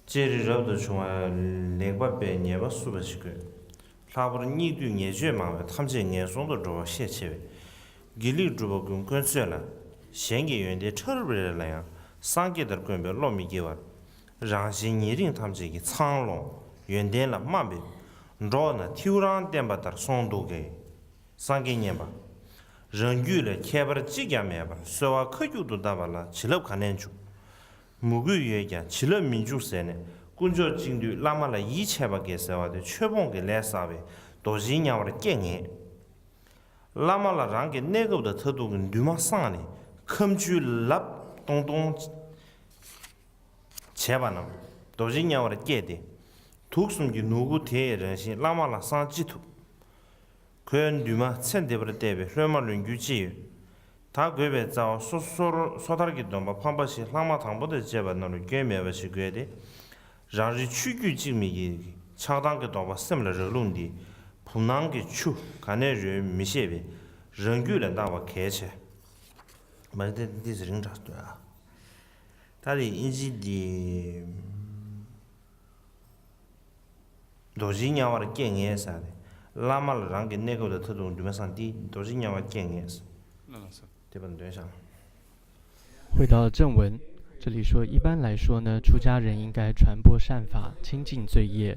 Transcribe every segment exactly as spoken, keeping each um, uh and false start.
ལྕགས་རི་རབ་ཏུ་བྱུང་བ། ལེགས་པ་པས་ཉེས་པ་བསུ་བ་ཞིག་དགོས། ལྷག་པར་སྙིགས་དུས་ཉེས་སྤྱོད་མང་བས་ཐམས་ཅད་ངན་སོང་དུ་འགྲོ་བ་ཤས་ཆེ་བས། དགེ་ལེགས་སྒྲུབ་པ་ཀུན་དཀོན་ཚོད་ལ། གཞན་གྱི་ཡོན་ཏན་ཕྲ་རབ་རེ་ལ་ཡང་། སངས་རྒྱས་ལྟར་བསྐོས་པས་བློ་མི་དགེ་བར། རང་གཞན་ཉེ་རིང་ཐམས་ཅད་ཀྱི། ཚང་ལོང་ཡོན་ཏན་ལ་དམའ་བས། འགྲོགས་ན་ཐེའུ་རང་བསྟན་པ་ལྟར་སོང་འདུག་གས། སངས་རྒྱས་མཉན་པ། རང་རྒྱུད་ལ་ཁྱད་པར་གཅིག་ཀྱང་མེད་པར་གསོལ་བ་ཁ་སྐྱུག་ཏུ་བཏབ་པ་ལ་བྱིན་རླབས་ག་ནས་འཇུག་མོས་གུས་ཡོད་ཀྱང་བྱིན་རླབས་མི་འཇུག་ཟེར་ནས། དཀོན་མཆོག་གཅིག་འདུས་བླ་མ་ལ་ཡིད་ཆེས་པ་དགེ་ཟེར་བ་དེ་ཆོས་སྤོང་གི་ལས་བསགས་པས་རྡོ་རྗེ་དམྱལ་བར་སྐྱེ་ངེས། བླ་མ་ལ་རང་གི་གནས་སྐབས་དང་མཐར་ཐུག་གི་འདུན་མ་བསྲངས་ནས་ཁ་མཆུ་ལབ་སྟོང་སྟོང་བྱས་པ་རྣམས་རྡོ་རྗེ་དམྱལ་བར་སྐྱེས་ཏེ། དུག་གསུམ་གྱི་ནོར་བུ་དེ་ཡི་རང་བཞིན་བླ་མ་ལ་བསང་ཅི་ཐུབ། ཁོའི་འདུན་མ་ཚེ་འདི་པར་གཏད་པའི་སློབ་མ་ལོན་རྒྱུ་ཅི་ཡོད། ད་དགོས་པའི་རྩ་བ་སོ་སོར་སོ་ཐར་གྱི་སྡོམ་པ་ཕམ་པ་ཞིག་ལྷག་མ་དང་པོ་དང་བཅས་པ་རྣམས་ལ་སྐྱོན་མེད་པ་ཞིག་དགོས་ཏེ། རང་རེའི་ཆོས་བརྒྱུད་གཅིག་མིན་གྱི་ཆགས་སྡང་གི་ལྡོག་པ་སེམས་ལ་རག་ལུགས་འདི་བུམ་ནང་གི་ཆུ་ག་ནས་རུལ་མི་ཤེས་པས་རང་རྒྱུད་ལ་བརྟག་པ་གལ་ཆེ། མ་རེད་དེ་འདི་ཟེར་རིང་དྲགས་འདུག་ཨ། ད་རེས་ཨིན་ཇི་འདི། རྡོ་རྗེ་དམྱལ་བར་སྐྱེ་ངེས་ཟེར་ཏེ། བླ་མ་ལ་རང་གི་གནས་སྐབས་དང་མཐར་ཐུག་འདུན་མ་བསྲངས་ཏེ་རྡོ་རྗེ་དམྱལ་བར་སྐྱེ་ངེས་ཟེར། དེ་བར་འདོན་བཞག 回到正文，这里说，一般来说呢，出家人应该传播善法，清净罪业。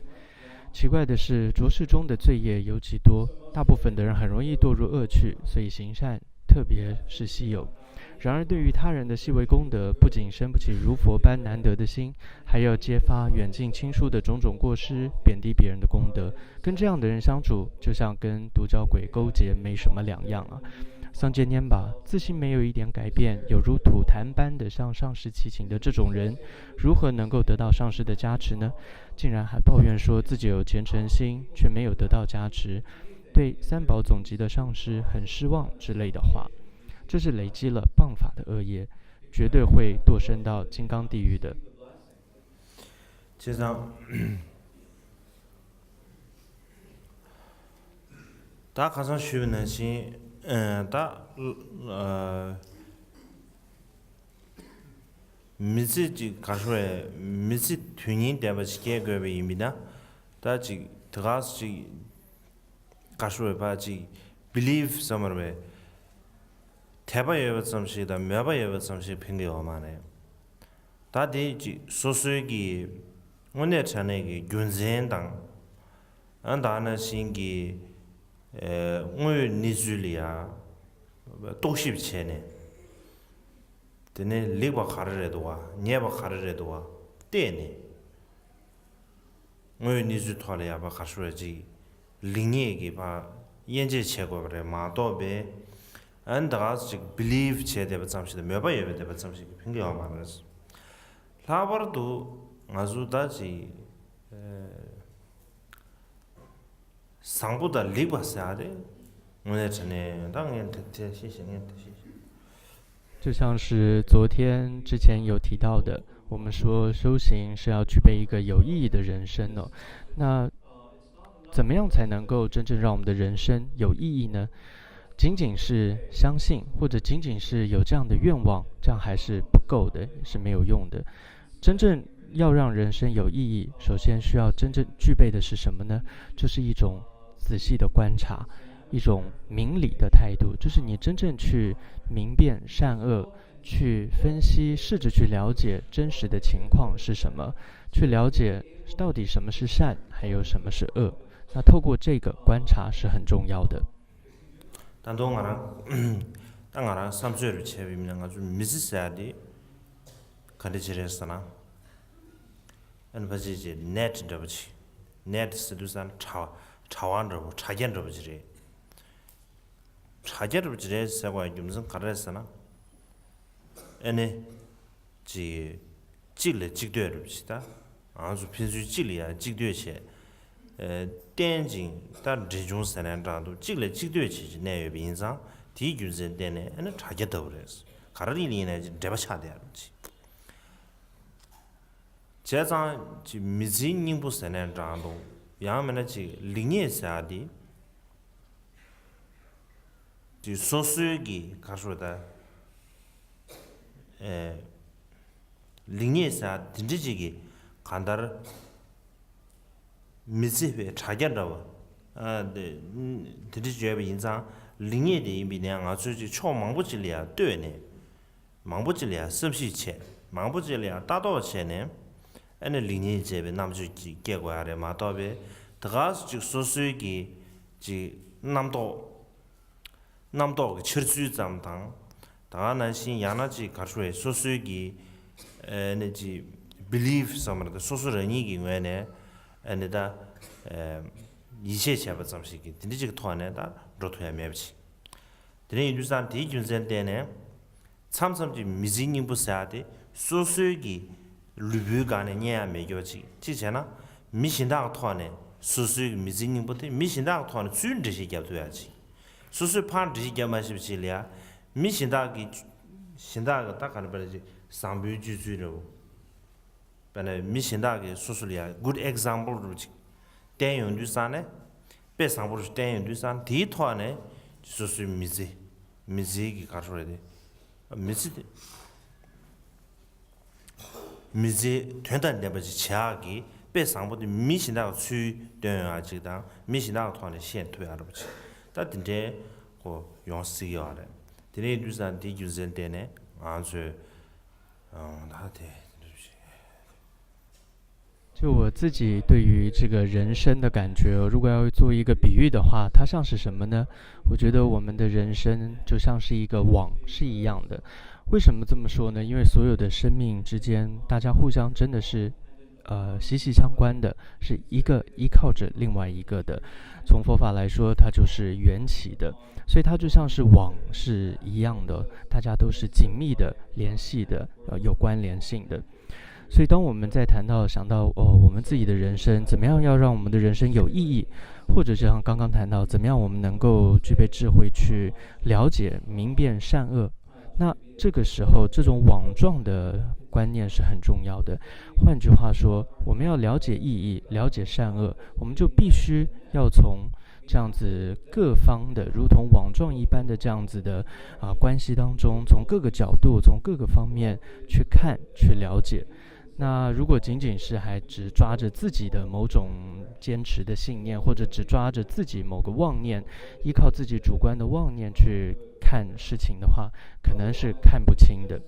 奇怪的是，浊世中的罪业尤其多，大部分的人很容易堕入恶趣，所以行善特别是稀有。然而，对于他人的细微功德，不仅生不起如佛般难得的心，还要揭发远近亲疏的种种过失，贬低别人的功德。跟这样的人相处，就像跟毒枭鬼勾结，没什么两样啊。桑杰拈吧，自心没有一点改变，有如吐痰般的向上师祈请的这种人，如何能够得到上师的加持呢？竟然还抱怨说自己有虔诚心，却没有得到加持，对三宝总集的上师很失望之类的话。这是累积了谤法的恶业，绝对会堕生到金刚地狱的。 བྱས་ཙང་། ད་ཁ་སང་ཞུས་པ་ནང་བཞིན། ཨ། ད་ཨ། མི་ཚེ་གཅིག་ག་ཤོར་བའི་མི་ཚེ་དོན་སྙིང་ལྡན་པ་ཞིག་སྐྱེལ་དགོས་པ་ཡིན་པས་ན། ད་ཅིག་དེ་ག་ཅིག་ག་ཤོར་བའི་ཕར་ཅིག་བི་ལིབ་བསམ་པར་བའི་དད་པ་ཡོད་པ་ཙམ་ཞིག་དང་མོས་པ་ཡོད་པ་ཙམ་ཞིག་ཕན་གྱི་ཡོད་མ་རེད། ད་དེ་ཅིག་སོ་སོའི་གི་དངོས་གནས་དྲང་གནས་ཀྱི་རྒྱུ་མཚན་དང་། ཨ། ད་ནང་བཞིན་གྱི་ཨེ། དངོས་ཡོད་གནས་ཚུལ་ལ་ཡང་རྟོག་ཞིབ་བྱས་ནས། དེ་ནས་ལེགས་པ་ག་རེ་རེད་འདུག་བ། ཉེས་པ་ག་རེ་རེད་འདུག་བ་བལྟས་ནས། དངོས་ཡོད་གནས་ཚུལ་ཐོག་ལ་ཡང་ཕར་ག་ཤོར་བ་ཅིག་ལེགས་ཉེས་ཀྱི་ཕར་དབྱེ་འབྱེད་བྱེད་དགོས་པ་རེད་མ་གཏོགས་པའི། ཨ། ད་ག་ཅིག་བི་ལིབ་བྱས་བསྡད་པ་ཙམ་ཞིག་དང་མོས་པ་ཡོད་པ་བསྡད་པ་ཙམ་ཞིག་གིས་ཕན་གྱི་ཡོད་མ་རེད། ལྷག་པར་དུ་ང་ཚོ་ད་ཅིག་ཨ། བཟང་པོ་དང་ལེགས་པ་ཟེར་ཡ་དེ་དངོས་གནས་དྲང་གནས་ད་ངས་དེ་དེ་ཤེས་ཤེས་ངས་དེ་ཤེས་ཤེས། 就像是昨天之前有提到的，我们说修行是要具备一个有意义的人生哦。那怎么样才能够真正让我们的人生有意义呢？仅仅是相信，或者仅仅是有这样的愿望，这样还是不够的，是没有用的。真正要让人生有意义，首先需要真正具备的是什么呢？就是一种仔细的观察，一种明理的态度，就是你真正去明辨善恶，去分析，试着去了解真实的情况是什么，去了解到底什么是善，还有什么是恶。那透过这个观察是很重要的。 ད་དུང་ང་རང་ད་ང་རང་བསམ་ཚོད་རུ་བྱས་པའི་མི་ལ་ང་ཚོ་མི་ཚེ་ཟེར་ཡ་དེ་ག་འདྲ་ཅིག་རེད་ཟེར་ན། ཨ་ནི་ཕལ་ཆེར་ཅིག་ནེཊ་འདྲ་པོ་ཅིག་ནེཊ་ཟེར་དུས་ཙང་དྲ་བ་དྲ་བ་འདྲ་པོ་དྲ་རྒྱ་འདྲ་པོ་ཅིག་རེད། དྲ་རྒྱ་འདྲ་པོ་ཅིག་རེད་ཟེར་བའི་རྒྱུ་མཚན་ག་རེ་རེད་ཟེར་ན། ཨ་ནི། ཅིག་གཅིག་ལ་གཅིག་ལྟོས་རེད་ཅེས་ད། ང་ཚོ་ཕན་ཚུན་གཅིག་ལ་ཡང་གཅིག་ལྟོས་བྱས། ཨ། བརྟེན་ཅིང་ད་འབྲེལ་འབྱུང་ཟེར་ནའང་འདྲ་འདུག་གཅིག་ལ་གཅིག་ལྟོས་བྱས་ཅིག་གནས་ཡོད་པ་ཡིན་ཙང་དེའི་རྒྱུ་མཚན་བརྟེན་ནས་ཨ་ནི་དྲ་རྒྱ་ལྟ་བུ་རེད། ག་རེ་ཡིན་ནའང་ཅིག་འབྲེལ་བ་ཆགས་བསྡད་ཡོད་རེད་ཅེས། བྱས་ཙང་ཅིག་མི་ཚེའི་སྙིང་པོ་ཟེར་ནའང་འདྲ་འདུག་ཡང་མིན་ན་ཅིག་ལེགས་ཉེས་ཟེར་ཡ་དེ། དེ་སོ་སོའི་གི་ག་རེ་ཟེར་ད། ཨེ། ལེགས་ཉེས་ཟེར་དེ་འདྲ་ཅིག་གི་ གང་ལྟར་མི་ཚེ་བའི་དྲ་རྒྱ་འདྲ་བ། ཨ་དེ་དེ་འདྲ་བརྗོད་པ་ཡིན་ཙང་། ལེགས་ཉེས་དེ་ཡིན་པའི་ནས་ང་ཚོས་ཅིག་ཕྱོགས་མང་པོ་ཅིག་ལ་ཡང་ལྟོས་ནས། མང་པོ་ཅིག་ལ་ཡང་བསམ་གཞིག་བྱས། མང་པོ་ཅིག་ལ་ཡང་ལྟ་རྟོག་བྱས་ནས། ཨ་ནི་ལེགས་ཉེས་འབྱེད་པའི་རྣམ་དཔྱོད་ཅིག་སྐྱེ་དགོས་ཡ་རེད་མ་གཏོགས་པའི། དེ་ག་སུ་ཅིག་སོ་སོའི་གི་ཅིག་རྣམ་རྟོག་རྣམ་རྟོག་གི་འཆར་ཚུལ་ཙམ་དང་། ད་ག་ནང་བཞིན་ཡང་ན་ཅིག་ག་རེ་ཞུ་དགོས་རེད། སོ་སོའི་གི་ཨ་ནི་ཅིག་བྷི་ལིབ་ཟེར་བ་རེད། སོ་སོ་རང་ཉིད་ཀྱི་ངོས་ནས་ཨ་ནི་ད་ཨ་ཡིད་ཆེས་བྱས་པ་ཙམ་ཞིག་གི་དེ་འདྲ་ཅིག་གི་ཐོག་ནས་ད་འགྲོ་ཐུབ་ཡ་མེད་པ་ཅིག་དེ་འདྲ་ཡིན་དུས་ཙང་དེའི་རྒྱུ་མཚན་བརྟེན་ནས། མཚམས་མཚམས་ཀྱི་མི་ཚེའི་སྙིང་པོ་ཟེར་ཡ་དེ་སོ་སོའི་གི་ལུས་པོའི་སྒང་ནས་རྙེད་ཡ་མེད་རྒྱུ་ཅིག་གཅིག་བྱས་ན། མི་གཞན་དག་གི་ཐོག་ནས་སོ་སོའི་གི་མི་ཚེའི་སྙིང་པོ་དེ་མི་གཞན་དག་གི་ཐོག་ནས་ཚུར་འགྲེལ་བཤད་རྒྱབ་ཐུབ་ཡ་ཅིག་སོ་སོས་ཕར་འགྲེལ་བཤད་རྒྱབ་མ་ཤེས་པ་ཅིག་ལ་ཡ། མི་གཞན་དག་གི་གཞན་དག་གི་ད་ག་རེ་བ་རེད། ཅིག་བཟང་པོའི་སྤྱོད་ཚུལ་འདྲ་བོ། དཔེར་ན་མི་གཞན་དག་གིས་སོ་སོ་ལ་ཡ་good example་རུ་ཅིག་བསྟན་ཡོང་དུས་ཙང་ནས། དཔེ་བཟང་པོ་རུ་བསྟན་ཡོང་དུས་ཙང་ནས། དེའི་ཐོག་ནས་སོ་སོའི་མི་ཚེ། མི་ཚེའི་གི་ག་རེ་ཟེར་དགོས་རེད། དེ་མི་ཚེ་དེ་མི་ཚེ་དོན་དང་ལྡན་པ་ཅིག་བྱེད་ཡག་གི་དཔེ་བཟང་པོ་དེ་མི་གཞན་དག་གིས་ཚུར་སྟོན་ཡོང་ཡ་ཅིག་དང་། མི་གཞན་དག་གི་ཐོག་ནས་ཤེས་ཐུབ་ཡག་འདྲ་བོ་ཅིག་ད་དེ་འདྲའི་གོ་ཡོང་སྲིད་ཀྱི་ཡོད་རེད། དེ་འདྲ་ཡིན་དུས་ཙང་དེའི་རྒྱུ་མཚན་བརྟེན་ནས་ང་ཚོས། ཨང་། ད་དེ་འདྲ་བྱས། 就我自己对于这个人生的感觉，如果要做一个比喻的话，它像是什么呢？我觉得我们的人生就像是一个网，是一样的。为什么这么说呢？因为所有的生命之间，大家互相真的是，呃，息息相关的，是一个依靠着另外一个的。从佛法来说，它就是缘起的，所以它就像是网是一样的，大家都是紧密的联系的，呃，有关联性的。所以，当我们在谈到、想到哦，我们自己的人生怎么样要让我们的人生有意义，或者是像刚刚谈到怎么样我们能够具备智慧去了解、明辨善恶，那这个时候这种网状的观念是很重要的。换句话说，我们要了解意义、了解善恶，我们就必须要从这样子各方的，如同网状一般的这样子的啊关系当中，从各个角度、从各个方面去看、去了解。那如果仅仅是还只抓着自己的某种坚持的信念，或者只抓着自己某个妄念，依靠自己主观的妄念去看事情的话，可能是看不清的。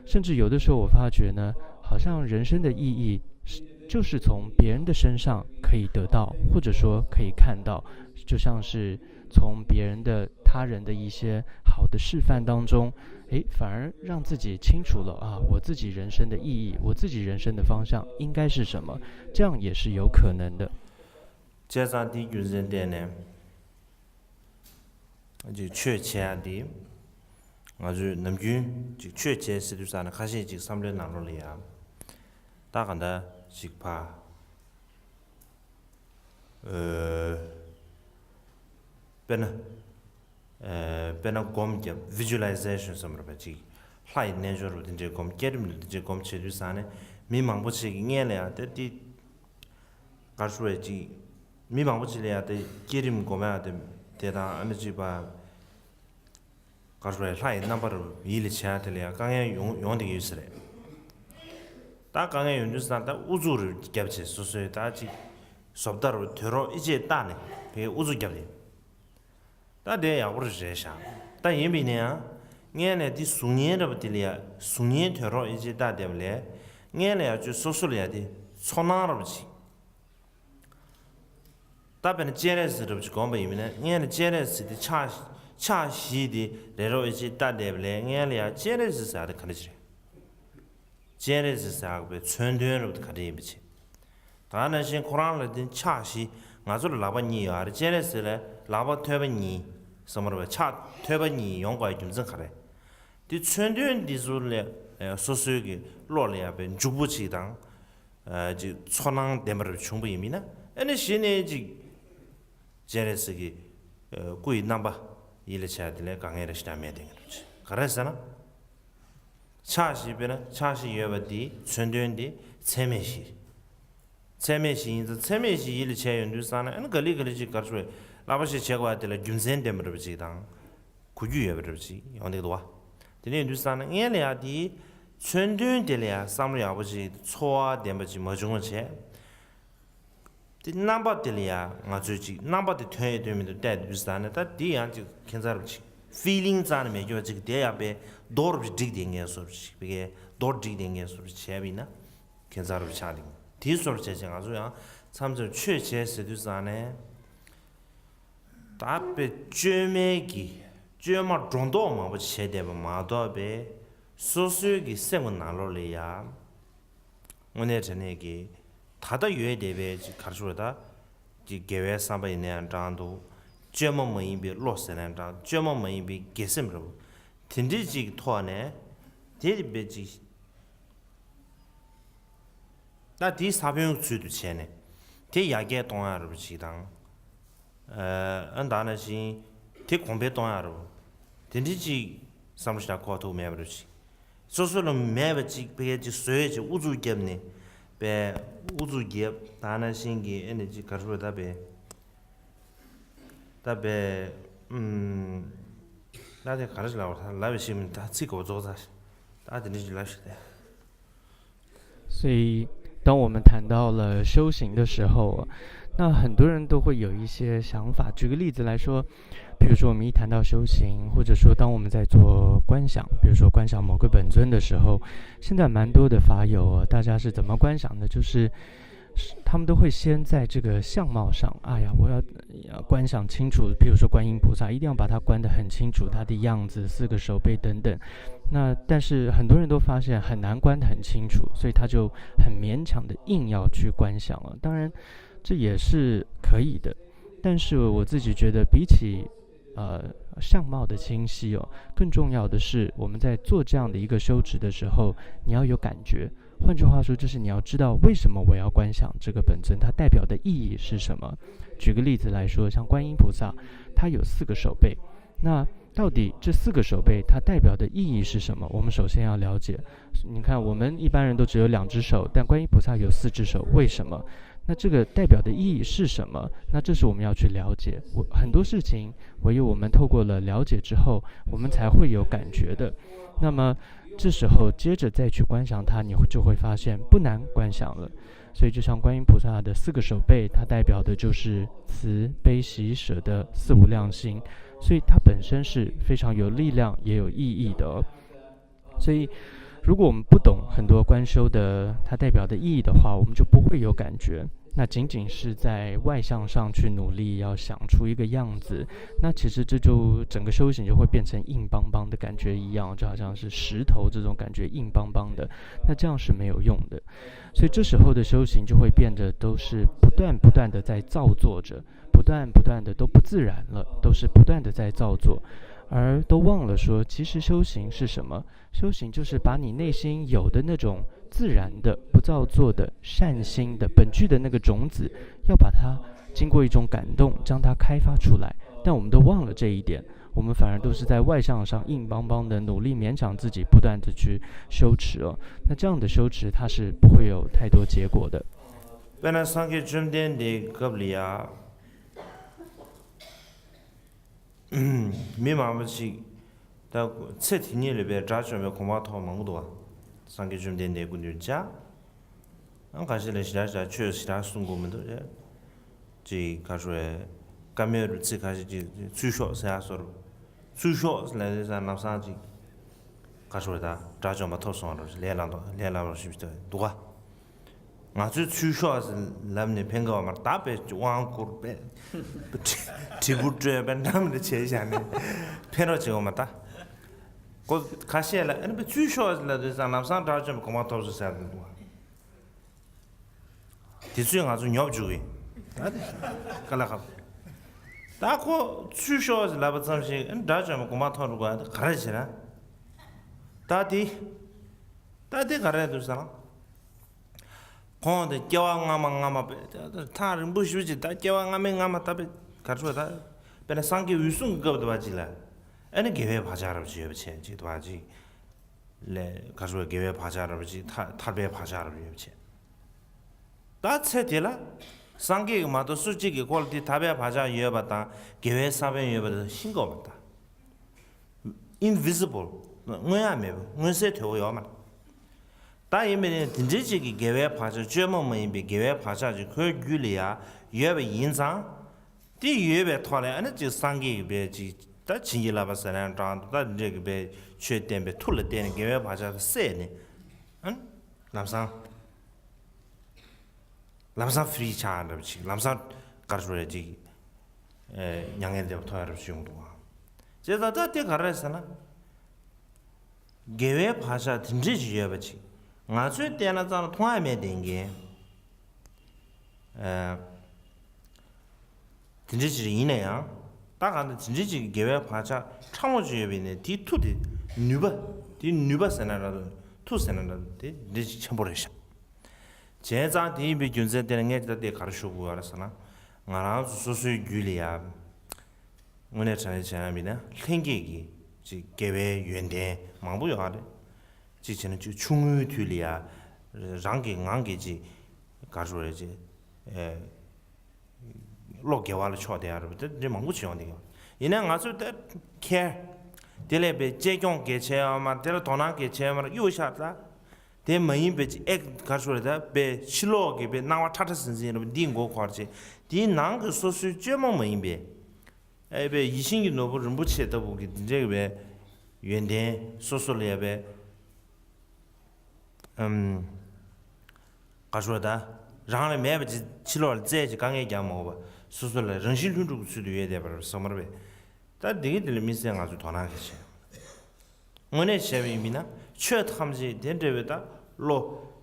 甚至有的时候，我发觉呢，好像人生的意义是就是从别人的身上可以得到，或者说可以看到，就像是从别人的、他人的一些好的示范当中，诶，反而让自己清楚了啊，我自己人生的意义，我自己人生的方向应该是什么，这样也是有可能的。 བྱས་ཙང་དེའི་རྒྱུ་མཚན་བརྟེན་ནས་ཅིག་ཆོས་བྱེད་ཡ་དེ། ང་ཚོས་ནམ་རྒྱུན་ཅིག་ཆོས་བྱེད་ཟེར་དུས་ཙང་ནས་ཁ་ཤས་ཅིག་བསམ་བློའི་ནང་ལོགས་ལ་ཡ། ད་ག་འདྲ་ཅིག་ཕ། ཨོ། དཔེར་ན། ཨེ། དཔེར་ན་སྒོམ་རྒྱབ། visualization་ཟེར་བ་རེད་པ། ཅིག་ལྷ་ཡི་རྣལ་འབྱོར་རུ་དེ་འདྲའི་སྒོམ། བསྐྱེད་རིམ་རུ་དེ་འདྲའི་སྒོམ་བྱེད་དུས་ཙང་ནས། མི་མང་པོ་ཞིག་གིས་སྔོན་ལ་ཡང་དེ་དེ། ག་རེ་ཞུ་དགོས་རེད། ཅིག་མི་མང་པོ་ཞིག་ལ་ཡང་དེ་བསྐྱེད་རིམ་སྒོམ་ཡ་དེ་དེ་དང་། ཨ་ནི་ཅིག་པ། ག་རེ་ཞུ་དགོས་རེད། ལྷ་ཡི་རྣམ་པ་རུ་ཡིད་ལ་བྱེད་ཡ་དེ་ལ་ཡང་དཀའ་ངལ་ཡོང་ཡོང་བསྡད་ཀྱི་ཡོད་ས་རེད། ད་དཀའ་ངལ་ཡོང་དུས་ཙང་ད་ཨུ་ཚུགས་རུ་རྒྱབ་བྱས། སོ་སོས་ད་ཅིག་བཟོ་ལྟ་རུ་དོད་རོགས་ཨི་ཅེ་བཏགས་ནས་དེ་ཨུ་ཚུགས་རྒྱབ་དེ། ད་དེ་ཡག་པོ་རེད་ཤག་ད་ཡིན་པས་ན་ཡང་། སྔོན་ལ་དེ་གཟུགས་བརྙན་འདྲ་པོ་དེ་ལ་ཡ། གཟུགས་བརྙན་དོད་རོགས་ཨི་ཅེ་བཏགས་བསྡད་པ་ལས། སྔོན་ལ་ཡ་ཅིག་སོ་སོ་ལ་ཡ་དེ་ཚོར་སྣང་འདྲ་པོ་ཅིག་ད་དཔེར་ན་སྤྱན་རས་གཟིགས་འདྲ་པོ་ཅིག་སྒོམ་པ་ཡིན་པས་ན། སྔོན་ལ་སྤྱན་རས་གཟིགས་དེ་ཕྱག་ཕྱག་བཞི་དེ་རེ་རོགས་ཨི་ཅེ་བཏགས་བསྡད་པ་ལས། སྔོན་ལ་ཡ་སྤྱན་རས་གཟིགས་ཟེར་ཡ་དེ་ག་འདྲ་ཅིག་རེད། སྤྱན་རས་གཟིགས་ཟེར་ཡག་པའི་མཚོན་དོན་རབ་དེ་ག་འདྲ་ཡིན་པ་བྱེད། ད་ནང་བཞིན་ཁོ་རང་ལ་དེ་ཕྱག་བཞི། ང་ཚོ་ལ་ལག་པ་གཉིས་ཡོད་རེད། སྤྱན་རས་གཟིགས་ལ་ལག་པ་ཐོད་པ་གཉིས་ཟེར་བ་རེད་པ། ཕྱག་ཐོད་པ་གཉིས་ཡོང་དགོས་རྒྱུ་མཚན་ག་རེ། དེ་མཚོན་དོན་འདི་ཚོ་ལ་སོ་སོའི་གི་བློ་ལ་ཡ་དཔེ་འཇུག་པོ་ཅིག་དང་། ཅིག་ཚོར་སྣང་ལྡན་པ་རབ་བྱུང་པ་ཡིན་པས་ན། ཨ་ནི་གཞི་ནས་ཅིག་སྤྱན་རས་གཟིགས་ཀྱི་སྐུ་ཡི་རྣམ་པ་ཡིད་ལ་བྱེད་ཡ་དེ་ལ་དཀའ་ངལ་རེ་ཞིག་ཀྱང་མེད་བསྡད་ཀྱི་འདུག་ག་རེ་ཟེར་ན། ཕྱག་བཞི། དཔེར་ན་ཕྱག་བཞི་ཡོད་པ་དེའི་མཚོན་དོན་དེ་ཚད་མེད་བཞི། ཚད་མེད་བཞི་ཡིན་ཙང་། ཚད་མེད་བཞི་ཡིད་ལ་བྱས་ཡོང་དུས་ཙང་ནས། ཨ་ནི་ག་ལེ་ག་ལེ་ཅིག་ག་རེ་ཞུ་དགོས་རེད། ལག་པ་ཞིག་བྱེད་དགོས་པ་དེ་ལ་རྒྱུ་མཚན་ལྡན་པ་འདྲ་པོ་ཅིག་དང་། གོ་རྒྱུ་ཡོད་པ་འདྲ་པོ་ཅིག་ཡོང་བསྡད་ཀྱི་འདུག་བ། དེ་འདྲ་ཡིན་དུས་ཙང་ནས་སྔོན་ལ་ཡ་དེའི་ མཚོན་དོན་དེ་ལ་ཡང་བསམ་བློ་ཡག་པོ་ཅིག་ཚོར་བ་ལྡན་པ་ཅིག་མ་བྱུང་བ་བྱས། དེ་རྣམ་པ་དེ་ལ་ཡང་ང་ཚོས་ཅིག་རྣམ་པ་དེ་དོན་ཡོད་དོན་མེད་དུ་བལྟས་དུས་ཙང་ནས། ད་དེ་ཡང་ཅིག་ཁྱད་མཚར་རུ་ཅིག་ཕི་ལིང་རྩ་ནས་མེད་རྒྱུ་བ་ཅིག་དེ་ཡང་པའི་མདོར་བསྒྲིགས་དེ་ངས་སོར་ཅིག་པའི་མདོར་བསྒྲིགས་དེ་ངས་སོར་བྱས་པ་ཡིན་ན། ཁྱད་མཚར་རུ་ཆགས་ཏེ། དེའི་སོར་བྱས་ཅིག་ང་ཚོ་ཡང་མཚམས་མཚམས་ཆོས་བྱས་ཟེར་དུས་ཙང་ནས། ད་དཔེ་བཅོས་མའི་གི་བཅོས་མ་སྒྲོ་འདོགས་མང་པོ་བྱས་བསྡད་པ་མ་གཏོགས་པའི་སོ་སོའི་གི་སེམས་ཀྱི་ནང་ལོགས་ལ་ཡ། དངོས་གནས་དྲང་གནས་ཀྱི་ད་ལྟ་ཡོད་བསྡད་པའི་ཅིག་ག་རེ་ཞུ་དགོས་རེད། ད་ཀྱི་དགེ་བའི་བསམ་པ་ཡིན་ན་ཡང་འདྲ་འདུག། བཅོས་མ་མ་ཡིན་པའི་བློ་ཟེར་ན་འདྲ། བཅོས་མ་མ་ཡིན་པའི་དགེ་སེམས་རེད། དེ་འདྲའི་ཅིག་ཐོག་ནས་དེ་དཔེ་ཅིག་ད་དེའི་ས་བོན་ཚུལ་དུ་བྱས་ནས་དེ་ཡར་རྒྱས་གཏོང་ཡག་རེད་པ་ཅིག་དང་། ཨ་ད་ནང་བཞིན་དེ་གོང་འཕེལ་གཏོང་ཡག་རེད་པ། དེ་འདྲའི་ཅིག་བསམ་བློ་ཞིག་འཁོར་ཐུབ་མེད་པ་རེད་པ་ཅིག། སོ་སོ་ལ་མེད་པ་ཅིག་ཕ་གིར་ཅིག་བཟོས་ཅིག་ཨུ་ཚུགས་བརྒྱབ་ནས་པས་ཨུ་ཚུགས་བརྒྱབ། ད་ནང་བཞིན་གྱི་ཨེ་ནས་ཅིག་ག་རེ་ཞུ་དགོས་རེད། ད་པས་ད་པས་ཨུམ། ད་དེ་ག་རེ་ཞིག་ལབ་པ་རེད། ད་ལབ་པའི་ཤེས་མི་ད་ཚིག་གོ་རྫོགས་ཚར། ད་དེ་འདྲ་ཞིག་ལབ་ཤིག་ད། 所以，当我们谈到了修行的时候，那很多人都会有一些想法。举个例子来说，比如说我们一谈到修行，或者说当我们在做观想，比如说观想某个本尊的时候，现在蛮多的法友啊，大家是怎么观想的？就是他们都会先在这个相貌上，哎呀，我要呃观想清楚，比如说观音菩萨，一定要把它观得很清楚，他的样子、四个手背等等。那但是很多人都发现很难观得很清楚，所以他就很勉强的硬要去观想了。当然，这也是可以的，但是我自己觉得，比起呃相貌的清晰哦，更重要的是我们在做这样的一个修持的时候，你要有感觉。换句话说，就是你要知道为什么我要观想这个本尊，它代表的意义是什么。举个例子来说，像观音菩萨，它有四个手背，那到底这四个手背它代表的意义是什么？我们首先要了解。你看，我们一般人都只有两只手，但观音菩萨有四只手，为什么？那这个代表的意义是什么？那这是我们要去了解。我很多事情，唯有我们透过了了解之后，我们才会有感觉的。那么这时候接着再去观想它，你就会发现不难观想了。所以，就像观音菩萨的四个手背，它代表的就是慈悲喜舍的四无量心，所以它本身是非常有力量也有意义的哦。所以，如果我们不懂很多观修的它代表的意义的话，我们就不会有感觉。那仅仅是在外相上去努力，要想出一个样子，那其实这就整个修行就会变成硬邦邦的感觉一样，就好像是石头这种感觉硬邦邦的，那这样是没有用的。所以这时候的修行就会变得都是不断不断的在造作着，不断不断的都不自然了，都是不断的在造作，而都忘了说，其实修行是什么？修行就是把你内心有的那种自然的、不造作的善心的本具的那个种子，要把它经过一种感动，将它开发出来。但我们都忘了这一点，我们反而都是在外相上硬邦邦的努力，勉强自己不断的去修持哦。那这样的修持，它是不会有太多结果的。 དཔེར་ན་སངས་རྒྱས་བཅོམ་ལྡན་འདས་སྐབས་ལ་ཡ། མི་མང་པོ་ཅིག་ད་ཚེ་དེ་ཉིད་ལ་བའི་དགྲ་བཅོམ་པའི་གོ་འཕང་ཐོབ་མང་པོ་འདུག་བ། སངས་རྒྱས་བཅོམ་ལྡན་འདས་སྐུ་མདུན་བཅར། ཨང་ཁ་ཤས་ལ་ཞེ་དྲག་ཞེ་དྲག་ཆོས་ཞེ་དྲག་གསུང་དགོས་མི་འདུག་རེད། ཅིག་ག་རེ་ཟེར། བཀའ་མོལ་རུ་ཚིག་ཁ་ཤས་ཅིག་ཚུར་ཤོག་ཟེར་ཡ་སོར། ཚུར་ཤོག་ལབ་དུས་ཙང་ལམ་སང་ཅིག་ག་རེ་ཟེར། ད་དགྲ་བཅོམ་པ་ཐོབ་སོང་རོགས་ལས་སླ་པོ་ལས་སླ་པོ་ཞིག་འདུག་ག། ང་ཚོས་ཚུར་ཤོག་ལབ་ནས་ཕན་གི་བ་མ་རེད། ད་དཔེ་དབང་བསྐུར་པས་དྲིལ་བུ་སྤྲོད་པས་འདྲ་མི་འདྲ་བྱས་བཞག་ནས་ཕན་རོགས་བྱེད་དགོས་མ་ད། ཁོ་ཁ་ཤས་ལ་ཨ་ནི་དཔེ་ཚུར་ཤོག་ལབ་དུས་ཙང་ལམ་སང་དགྲ་བཅོམ་པའི་གོ་འཕང་ཐོབ་སོང་ཟེར་འདུག་བ། དེ་ཚོས་ང་ཚོ་ཉོབ་བཅུག་གི། ད་དེ་ཀ་ལ་ཁ། ད་ཁོ་ཚུར་ཤོག་ལབ་པ་ཙམ་ཞིག་ཨ་ནི་དགྲ་བཅོམ་པའི་གོ་འཕང་ཐོབ་འགྲོ་དགོས། ད་ག་རེ་བྱེད་ན། ད་དེ། ད་དེ་ག་རེ་འདུག་ཟེར་ན། ཁོང་དེ་སྐྱེ་བ་སྔ་མ་སྔ་མ་པས་ཐག་རིང་པོ་ཞེ་ཅིག་ད་སྐྱེ་བ་སྔ་མའི་སྔ་མ་ད་པས་ག་རེ་ཟེར། ད་དཔེར་ན་སངས་རྒྱས་འོད་སྲུང་གི་སྐབས་དུ་བ་ཅིག་ལ། ཨ་ནི་དགེ་བའི་བག་ཆགས་རབ་ཅིག་ཡོད་པ་བྱས་ཅིག་དུ་བ་ཅིག་ལས་ག་རེ་ཟེར། དགེ་བའི་བག་ཆགས་རབ་ཅིག་ཐར་ཐར་པའི་བག་ཆགས་རབ་ཡོད་པ་བྱས། ད་ཚེ་དེ་ལ་སངས་རྒྱས་ཀྱི་མ་གཏོགས་སུ་གཅིག་གིས་ཁོ་ལ་དེ་ཐར་པའི་བག་ཆགས་ཡོད་པ་དང་དགེ་བའི་ས་བོན་ཡོད་པ་དེ་ཤེས་དགོས་པ་དང་། Invisible། མངོན་ཡ་མེད་པ། མངོན་གསལ་དོད་པོ་ཡོད་མ་རེད། ད་ཡིན་པས་ན་དེ་འདྲའི་ཅིག་གི་དགེ་བའི་བག་ཆགས་བཅོས་མ་མ་ཡིན་པའི་དགེ་བའི་བག་ཆགས་ཅིག་ཁོའི་རྒྱུད་ལ་ཡང་ཡོད་པ་ཡིན་ཙང་། དེ་ཡོད་པའི་ཐོག་ལ་ཨ་ནི་ཅིག་སངས་རྒྱས་ཀྱི་བའི་ཅིག་ད་བྱིན་གྱིས་བརླབས་པ་ཟེར་ན་འདྲ་འདུག་ད་འདི་འདྲའི་གི་བའི་ཆོས་བསྟན་པའི་མཐུ་ལ་བརྟེན་ནས་དགེ་བའི་བག་ཆགས་དེ་བསལ་ནས། ཨ་ནི་ལམ་སང་། ལམ་སང་ཧྥི་རི་ཆགས་འདྲ་པོ་ཅིག་ལམ་སང་ག་རེ་ཞུ་རེད་ཅིག་ཨེ། མྱ་ངན་འདས་པ་ཐོབ་ཡག་འདྲ་པོ་ཅིག་ཡོང་འདུག་ཨ། བྱས་ཙང་ད་དེ་ག་རེ་རེད་ཟེར་ན། དགེ་བའི་བག་ཆགས་དེ་འདྲས་ཅིག་ཡོད་པ་ཅིག་ང་ཚོས་བལྟས་ན་རྩ་ལ་མཐོང་ཡ་མེད་དེ་འགན། ཨེ། དེ་འདྲས་ཅིག་ཡིན་ན་ཡང་། ད་གང་ལྟར་དེ་འདྲས་ཅིག་གི་དགེ་བའི་བག་ཆགས་ཕྲ་མོ་ཅིག་ཡོད་པ་ཡིན་ན་དེའི་མཐུ་དེ་ནུས་པ། དེའི་ནུས་པ་ཟེར་ན་འདྲ་འདུག་མཐུ་ཟེར་ན་འདྲ་འདུག་དེ་འདྲས་ཅིག་ཆེན་པོ་རེད་ཤག་བྱས་ཙང་དེ་ཡིན་པའི་རྒྱུ་མཚན་དེ་ལ་ངས་ད་ལྟ་ག་རེ་ཞུ་དགོས་ཡོད་རེད་ཟེར་ན། ང་རང་ཚོ་སོ་སོའི་རྒྱུད་ལ་ཡ། དངོས་གནས་དྲང་གནས་བྱས་ན་མིན་ན་ལྷན་སྐྱེས་ཀྱི་ཅིག་དགེ་བའི་ཡོན་ཏན་མང་པོ་ཡོད་རེད། ཅིག་བྱས་ན་ཅིག་ཆུང་ངུའི་དུས་ལ་ཡ། རང་གི་ངང་གིས་ཅིག་ག་རེ་ཞུ་རེད་ཅིག་ཨེ། བློ་དགེ་བ་ལ་ཕྱོགས་བསྡད་ཡ་རེད་པ། དེ་འདྲ་མང་པོ་ཅིག་ཡོང་བསྡད་ཡོད། ཡིན་ན་ང་ཚོས་ད་ཁེར། དེ་ལས་པའི་གཅེས་སྐྱོང་གལ་ཆེ་ཡོད་མ་རེད། དེ་ལ་དོ་སྣང་གལ་ཆེ་ཡོད་མ་རེད། གཡུག་ཤར་ད། དེ་མ་ཡིན་པའི་ཅིག་ཨེ་ག་རེ་ཞུ་རེད། ད་པའི་ཕྱི་ལོགས་ཀྱི་པའི་སྣང་བ་ཁྲ་ཁྲ་ཟིང་ཟིང་རེད་པ། འདིའི་མགོ་འཁོར་ཅིག་དེའི་ནང་གི་སོ་སོའི་བཅོས་མ་མ་ཡིན་པའི། ཨེ་པའི་ཡིད་བཞིན་གྱི་ནོར་བུ་རིན་པོ་ཆེ་ལྟ་བུ་གི་འདི་འདྲའི་པའི་ཡོན་ཏན་སོ་སོ་ལ་ཡ་པའི། ཨམ། ག་རེ་ཞུ་ད། རང་ལ་མེད་པ་ཅིག་ཕྱི་ལོགས་ལ་བཙལ་ཅིག་དཀའ་ངལ་རྒྱག་མ་དགོས་པ། སོ་སོ་ལ་རང་བཞིན་ལྷུན་གྲུབ་ཀྱི་ཚུལ་དུ་ཡོད་བསྡད་པ་རེད་བསམ་པ་རེད་པས། ད་འདི་གི་དེ་ལ་དམིགས་བསལ་ང་ཚོས་དོ་སྣང་གལ་ཆེ། དངོས་གནས་བྱས་པ་ཡིན་ན་ཆོས་ཐམས་ཅད་དེ་འདྲ་བའི་ད་བློ་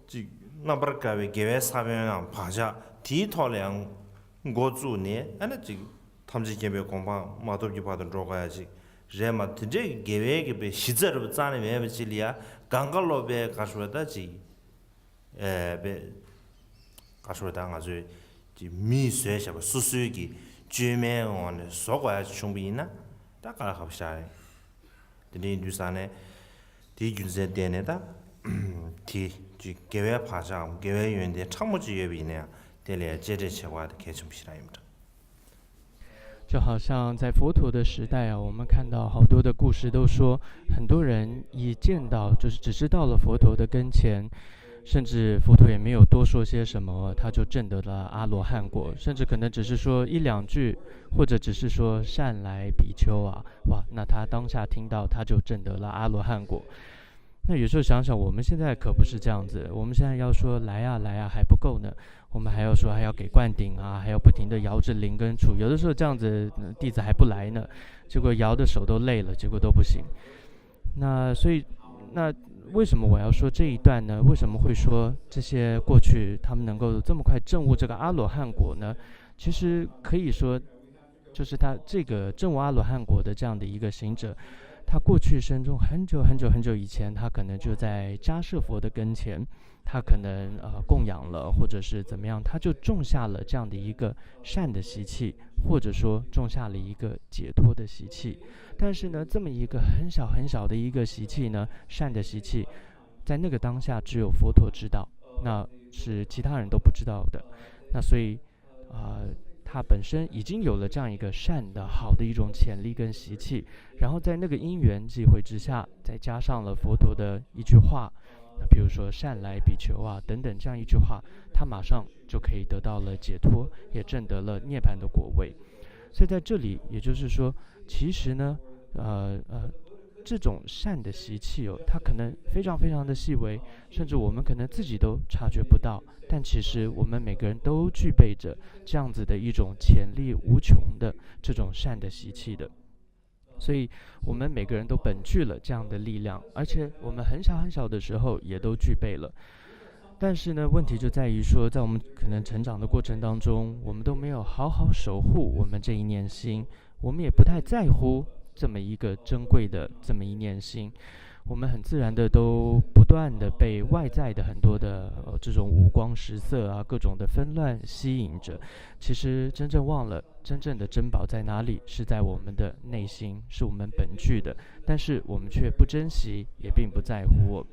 གཅིག་རྣམ་པར་དཀར་བའི་དགེ་བའི་ས་བོན་ཡང་བག་ཆགས་དེའི་ཐོག་ལ་ཡང་འགོ་བཙུགས་ནས་ཨ་ནི་ཅིག་ཐམས་ཅད་མཁྱེན་པའི་གོ་འཕང་མ་ཐོབ་ཀྱི་བར་དུ་འགྲོ་དགོས་ཡ་ཅིག་རེད་མ། དེ་འདྲའི་དགེ་བའི་གི་པའི་གཞི་རྩ་རུ་རྩ་ནས་མེད་པ་ཅིག་ལ་ཡ་གང་ག་ལོ་པའི་ག་རེ་ཞུ་ད་ཅིག་ཨེ་པའི་ག་རེ་ཞུ་ད་ང་ཚོའི་ཅིག་མིས་བཟོས་བཞག་པ་སོ་སོའི་གི་བཅོས་མའི་ངོས་ནས་བཟོ་དགོས་ཡ་ཅིག་བྱུང་བ་ཡིན་ན་ད་དཀའ་ལས་ཁག་པོ་ཞེ་དྲག་རེད། དེ་འདྲ་ཡིན་དུས་ཙང་ནས་དེའི་རྒྱུ་མཚན་བརྟེན་ནས་ད་དེ་ཅིག་དགེ་བའི་བག་ཆགས་དགེ་བའི་ཡོན་ཏན་ཕྲ་མོ་ཅིག་ཡོད་པ་ཡིན་ན་ཡང་དེ་ལ་ཡ་གཅེས་སྤྲས་བྱེད་དགོས་ཡ་དེ་གལ་ཆེན་པོ་ཞེ་དྲག་ཡིན་པ་འདྲ། 就好像在佛陀的时代啊，我们看到好多的故事都说，很多人一见到，就是只是到了佛陀的跟前，甚至佛陀也没有多说些什么，他就证得了阿罗汉果，甚至可能只是说一两句，或者只是说善来比丘啊，哇，那他当下听到他就证得了阿罗汉果。那有时候想想，我们现在可不是这样子，我们现在要说来啊来啊还不够呢，我们还要说还要给灌顶啊，还要不停的摇着铃跟杵，有的时候这样子弟子还不来呢，结果摇的手都累了，结果都不行。那所以，那为什么我要说这一段呢？为什么会说这些过去他们能够这么快证悟这个阿罗汉果呢？其实可以说，就是他这个证悟阿罗汉果的这样的一个行者，他过去生中很久很久很久以前，他可能就在迦舍佛的跟前，他可能呃供养了，或者是怎么样，他就种下了这样的一个善的习气，或者说种下了一个解脱的习气。但是呢，这么一个很小很小的一个习气呢，善的习气，在那个当下只有佛陀知道，那是其他人都不知道的。那所以。啊，他本身已经有了这样一个善的、好的一种潜力跟习气，然后在那个因缘际会之下，再加上了佛陀的一句话，那比如说善来比丘啊等等这样一句话，他马上就可以得到了解脱，也证得了涅槃的果位。所以在这里，也就是说，其实呢，呃呃，这种善的习气哦，它可能非常非常的细微，甚至我们可能自己都察觉不到。但其实我们每个人都具备着这样子的一种潜力无穷的这种善的习气的，所以我们每个人都本具了这样的力量，而且我们很小很小的时候也都具备了。但是呢，问题就在于说，在我们可能成长的过程当中，我们都没有好好守护我们这一念心，我们也不太在乎这么一个珍贵的这么一念心。我们很自然的都不断的被外在的很多的呃这种五光十色啊各种的纷乱吸引着，其实真正忘了真正的珍宝在哪里，是在我们的内心，是我们本具的，但是我们却不珍惜，也并不在乎。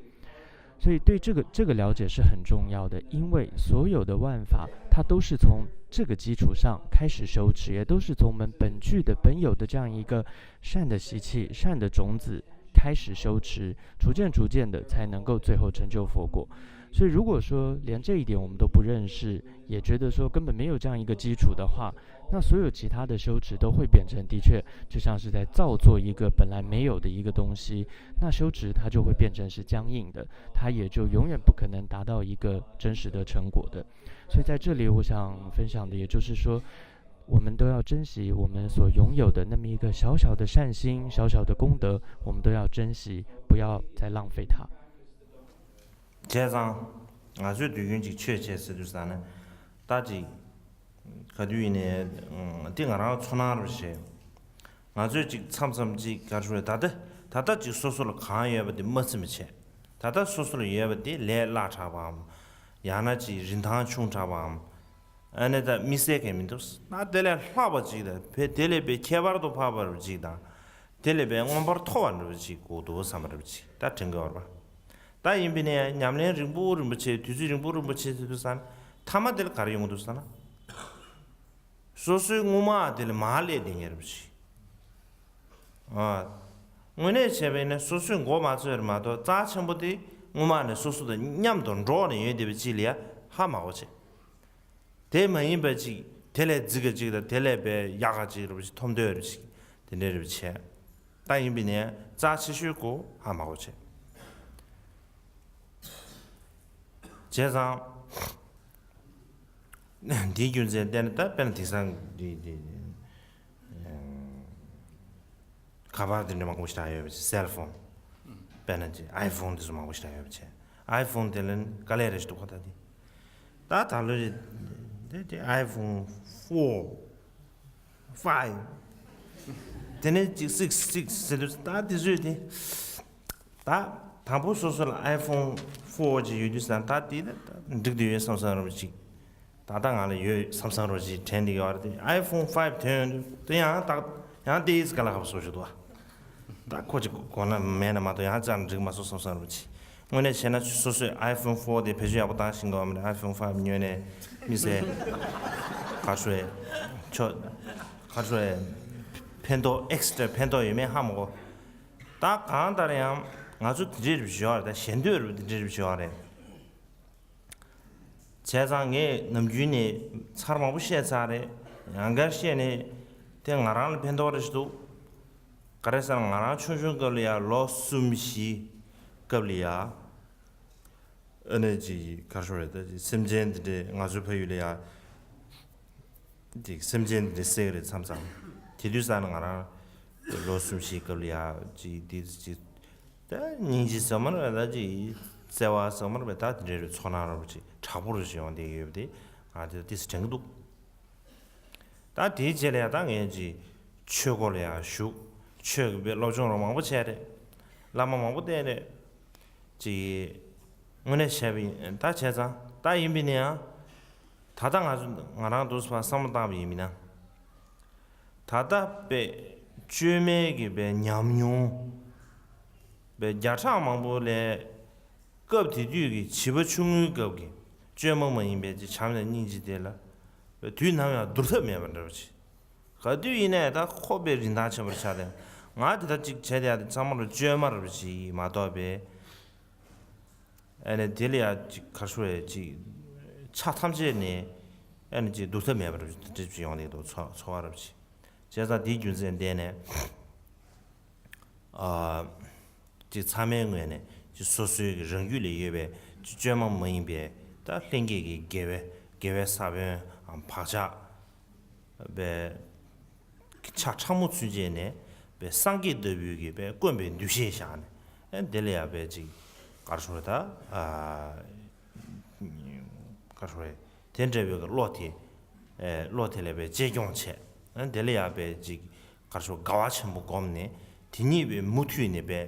所以对这个这个了解是很重要的，因为所有的万法它都是从这个基础上开始修持，也都是从我们本具的本有的这样一个善的习气、善的种子开始修持，逐渐逐渐的才能够最后成就佛果。所以如果说连这一点我们都不认识，也觉得说根本没有这样一个基础的话，那所有其他的修持都会变成的确就像是在造作一个本来没有的一个东西，那修持它就会变成是僵硬的，它也就永远不可能达到一个真实的成果的。所以在这里，我想分享的，也就是说，我们都要珍惜我们所拥有的那么一个小小的善心、小小的功德，我们都要珍惜，不要再浪费它。 བྱས་ཙང་ང་ཚོས་དུས་རྒྱུན་གཅིག་ཆོས་བྱེད་ཟེར་དུས་ཙང་ནས་ད་ཅིག་ག་དུས་ཡིན་ནའི་འདི་ང་རང་ཚོར་སྣང་རུ་བྱས། ང་ཚོས་ཅིག་མཚམས་མཚམས་ཅིག་ག་རེ་ཞུ་རེད། ད་ལྟ་ད་ལྟ་ཅིག་སོ་སོ་ལ་གང་ཡོད་པ་དེ་མ་ཚིམ་པ་བྱས། ད་ལྟ་སོ་སོ་ལ་ཡོད་པ་དེ་ལས་སླ་དྲགས་པའམ། ཡང་ན་ཅིག་རིན་ཐང་ཆུང་དྲགས་པའམ། ཨ་ནི་ད་དམིགས་བསལ་གང་མི་འདུག་ན་དེ་ལས་ལྷག་པ་ཅིག་དང་བས་དེ་ལས་བས་ཁྱད་པར་དུ་འཕགས་པ་རུ་ཅིག་དང་། དེ་ལས་བས་མངོན་པར་མཐོ་བ་འདྲ་བ་ཅིག་དགོས་འདུག་བསམ་པ་འདྲ་བ་ཅིག་ད་དྲན་གི་ཡོད་རེད་པ། ད་ཡིན་པས་ནས་ཉམས་ལེན་རིང་པོ་རིང་པོ་བྱས། དུས་ཚོད་རིང་པོ་རིང་པོ་བྱས་ཚུལ་དུ་ས་ན་མཐའ་མ་དེ་ལ་ག་རེ་ཡོང་གི་འདུག་ས་ན། སོ་སོའི་དངོས་མ་དེ་ལ་མར་སླེབས་བསྡད་མཁན་རེད་པ་ཞིག་ཨ། དངོས་གནས་བྱས་པས་ན་སོ་སོས་མགོ་མ་ཚོས་རེད་མ་གཏོགས་རྩ་ཆེན་པོ་དེ་དངོས་མ་ནས་སོ་སོ་དང་མཉམ་དུ་འགྲོགས་ནས་ཡོད་བསྡད་པ་ཅིག་ལ་ཡ་ཧ་མ་གོ་བྱས། དེ་མ་ཡིན་པ་ཅིག་དེ་ལས་རྫིག་ག་ཅིག་དང་དེ་ལས་བས་ཡག་ག་ཅིག་རེད་པ་ཞིག་མཐོང་འདོད་རེད་པ་ཞིག་དེ་འདྲ་རེད་པ་བྱས། ད་ཡིན་པས་ནས་རྩ་ཆེ་ཤོས་ཀོ་ཧ་མ་གོ་བྱས། བྱས་ཙང་། འདིའི་རྒྱུ་མཚན་བལྟས་ན་ད་དཔེར་ན་དེང་སང་འདི་འདི་ཁ་པར་འདི་འདྲ་མང་པོ་ཞིག་རག་ཡོད་པ་བྱས། སེལ་ཕོན། དཔེར་ན་ཅིག་ཨའི་ཕོན་འདི་ཚོ་མང་པོ་ཞིག་རག་ཡོད་པ་བྱས། ཨའི་ཕོན་དེ་ལ་དཀའ་ལས་རེ་ཞིག་འདུག་གོ་ད་འདི། ད་ད་ལོ་རེ་འདི་འདི་ཨའི་ཕོན་ཕོར། ཕའིབ། དེ་ནས་ཅིག་སིགས་སིགས་ཟེར་དུས་ད་དེ་ཚོས་དེ། ད་དང་པོ་སོ་སོ་ལ་ཨའི་ཕོན་ཕོར་ཅིག་ཡོད་དུས་ཙང་ད་དེ་ད་འགྲིག་དུ་ཡོད་བསམ་བསམ་རོ་ཅིག་ད་ལྟ་ང་ལ་ཡོད་བསམ་བསམ་རོ་ཅིག་དྲན་འདི་ཡོད་རེད་དེ། ཨའི་ཕོན་ཕའིབ་ཐོན་དུས་དེ་ཡང་ད་ཡང་དེ་ཡིས་དཀའ་ལས་ཁག་པོ་བཟོ་བཞིན་འདུག་ད་ཁོ་ཅིག་གོ་ན་མེད་ན་མ་གཏོགས་ཡང་ཅང་འགྲིག་མ་སོང་བསམ་བསམ་རོ་ཅིག་དངོས་གནས་བྱས་ན་སོ་སོས་ཨའི་ཕོན་ཕོར་དེ་བེད་སྤྱོད་ཡག་པོ་བཏང་ཤེས་ཀྱི་ཡོད་མ་རེད། ཨའི་ཕོན་ཕའིབ་ཉོས་ནས་མི་ཚེ་ག་ཚོད་ཆོ་ག་ཚོད་ཕན་ཐོགས་ཨེག་སི་ཊ་ར་ཕན་ཐོགས་ཡོད་མེད་ཧ་མ་གོ་ད་གང་ལྟར་ཡང་ང་ཚོ་དེ་འདྲའི་རིགས་བྱེད་ཡོད་རེད། ད་ཞེ་འདོད་རེད། དེ་འདྲའི་རིགས་བྱེད་ཡོད་རེད། བྱས་ཙང་ངས་ནམ་རྒྱུན་ནས་ཚར་མང་པོ་བཤད་ཚར་རེད། ཡང་བསྐྱར་བཤད་ནས་དེ་ང་རང་ལ་ཕན་ཐོགས་རེ་ཞིག་འདུག་ག་རེ་ཟེར་ན་ང་རང་ཆུང་ཆུང་སྐབས་ལ་ཡ་ལོ་གསུམ་བཞི་སྐབས་ལ་ཡ། ཨ་ནི་ཅིག་ག་རེ་ཞུ་རེད། ད་ཅིག་སེམས་ཅན་འདི་འདྲའི་ང་ཚོའི་ཕ་ཡུལ་ལ་ཡ། ཅིག་སེམས་ཅན་འདི་འདྲའི་བསད་ཀྱི་རེད་མཚམས་མཚམས། དེ་དུས་ཙང་ན་ང་རང་ལོ་གསུམ་བཞིའི་སྐབས་ལ་ཡ་ཅིག་འདི་ཅིག་ད་སྙིང་རྗེ་ཟེར་མ་རེད། ད་ཅིག་བརྩེ་བ་ཟེར་མ་རེད་པས། ད་དེ་འདྲའི་རེད། ཚོར་སྣང་རེད་པ་ཅིག་དྲག་པོ་རེ་ཞིག་ཡོང་བསྡད་ཀྱི་ཡོད་པ་དེ་ང་དེ་ཏོག་ཙམ་དྲན་གྱི་འདུག་ད་དེའི་རྗེས་ལ་ཡང་ད་ངས་ཅིག་ཆོས་སྒོ་ལ་ཡང་ཞུགས། ཆོས་ཀྱི་དཔེ་སློབ་སྦྱོང་རོགས་མང་པོ་བྱས་རེད། བླ་མ་མང་པོ་བསྟེན་རེད། ཅིག་དངོས་གནས་བྱས་པ་ཡིན་ད་བྱས་ཙང་ད་ཡིན་པས་ན་ཡང་ད་ལྟ་ང་ཚོ་ང་རང་འདུག་སེ་བསམ་བློ་བཏང་བ་ཡིན་མིན་ན། ད་ལྟ་དཔེ་བཅོས་མའི་གི་དཔེ་ཉམས་མྱོང་དཔེ་བརྒྱ་ཕྲག་མང་པོ་ལས། སྐབས་དེ་དུས་ཀྱི་བྱིས་པ་ཆུང་ངུའི་སྐབས་ཀྱི་བཅོས་མ་མ་ཡིན་པའི་ཅིག་བྱམས་དང་སྙིང་རྗེ་དེ་ལ་དུས་ནམ་ཡང་བསྡུར་ཐབས་མེད་པ་འདྲ་བ་ཅིག་ག་དུས་ཡིན་ནའི་ད་ཁོ་དཔེ་རིན་ཐང་ཆེན་པོར་ཆགས་ཏེ་ང་དེ་ལྟར་ཅིག་བྱས་ཏེ་ཡ་དེ་ཚང་མ་ལ་བཅོས་མ་རེད་པ་ཅིག་མ་གཏོགས་པའི་ཨ་ནི་དེ་ལ་ཡ་ཅིག་ག་རེ་ཞུ་རེད། ཅིག་ཆ་ཐམས་ཅད་ནས་ཨ་ནི་ཅིག་བསྡུར་ཐབས་མེད་པ་རེད་པ་ཅིག་དེ་འདྲ་ཅིག་ཡོང་བསྡད་འདུག་ཚོར་ཚོར་བ་རེད་པ་ཅིག་བྱས་ཙང་དེའི་རྒྱུ་མཚན་བརྟེན་ནས་ཨ། ཅིག་ཚང་མའི་ངོས་ནས་ཅིག་སོ་སོའི་གི་རང་རྒྱུད་ལ་ཡོད་པའི་ཅིག་བཅོས་མ་མ་ཡིན་པའི་ད་ལྷན་སྐྱེས་ཀྱི་དགེ་བའི་དགེ་བའི་ས་བོན་བག་ཆགས་པའི་ཆ་ཕྲ་མོ་ཚུན་ཆད་ནས་པའི་སངས་རྒྱས་ལྟ་བུའི་གི་པའི་དཀོན་པའི་འདུ་ཤེས་བཞག་ནས་ཨ་དེ་ལ་ཡ་པའི་ཅིག་ག་རེ་ཞུ་རེད། ད་ཨ་ག་རེ་ཞུ་རེད། དེ་འདྲ་བའི་གི་བློ་དེ་ཨེ་བློ་དེ་ལ་པའི་གཅེས་སྐྱོང་བྱས་ཨ་དེ་ལ་ཡ་པའི་ཅིག་ག་རེ་ཞུ་དགའ་བ་ཆེན་པོ་བསྒོམས་ནས་དེ་ཉིད་པའི་མུ་མཐུད་ནས་པའི་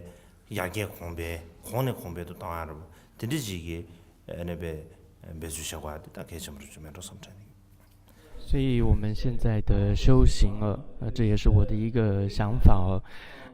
ཡར་རྒྱས་གོང་འཕེལ་གོང་ནས་གོང་འཕེལ་དུ་གཏོང་ཡ་རེད། དེ་འདྲ་ཅིག་གི་ཨ་ནི་པའི་འབད་རྩོལ་བྱེད་དགོས་ཡ་དེ་ད་གལ་ཆེན་པོ་རེད་མེད་འགྲོ་བསམ་དྲན་ནས། 所以我们现在的修行啊，呃，这也是我的一个想法哦，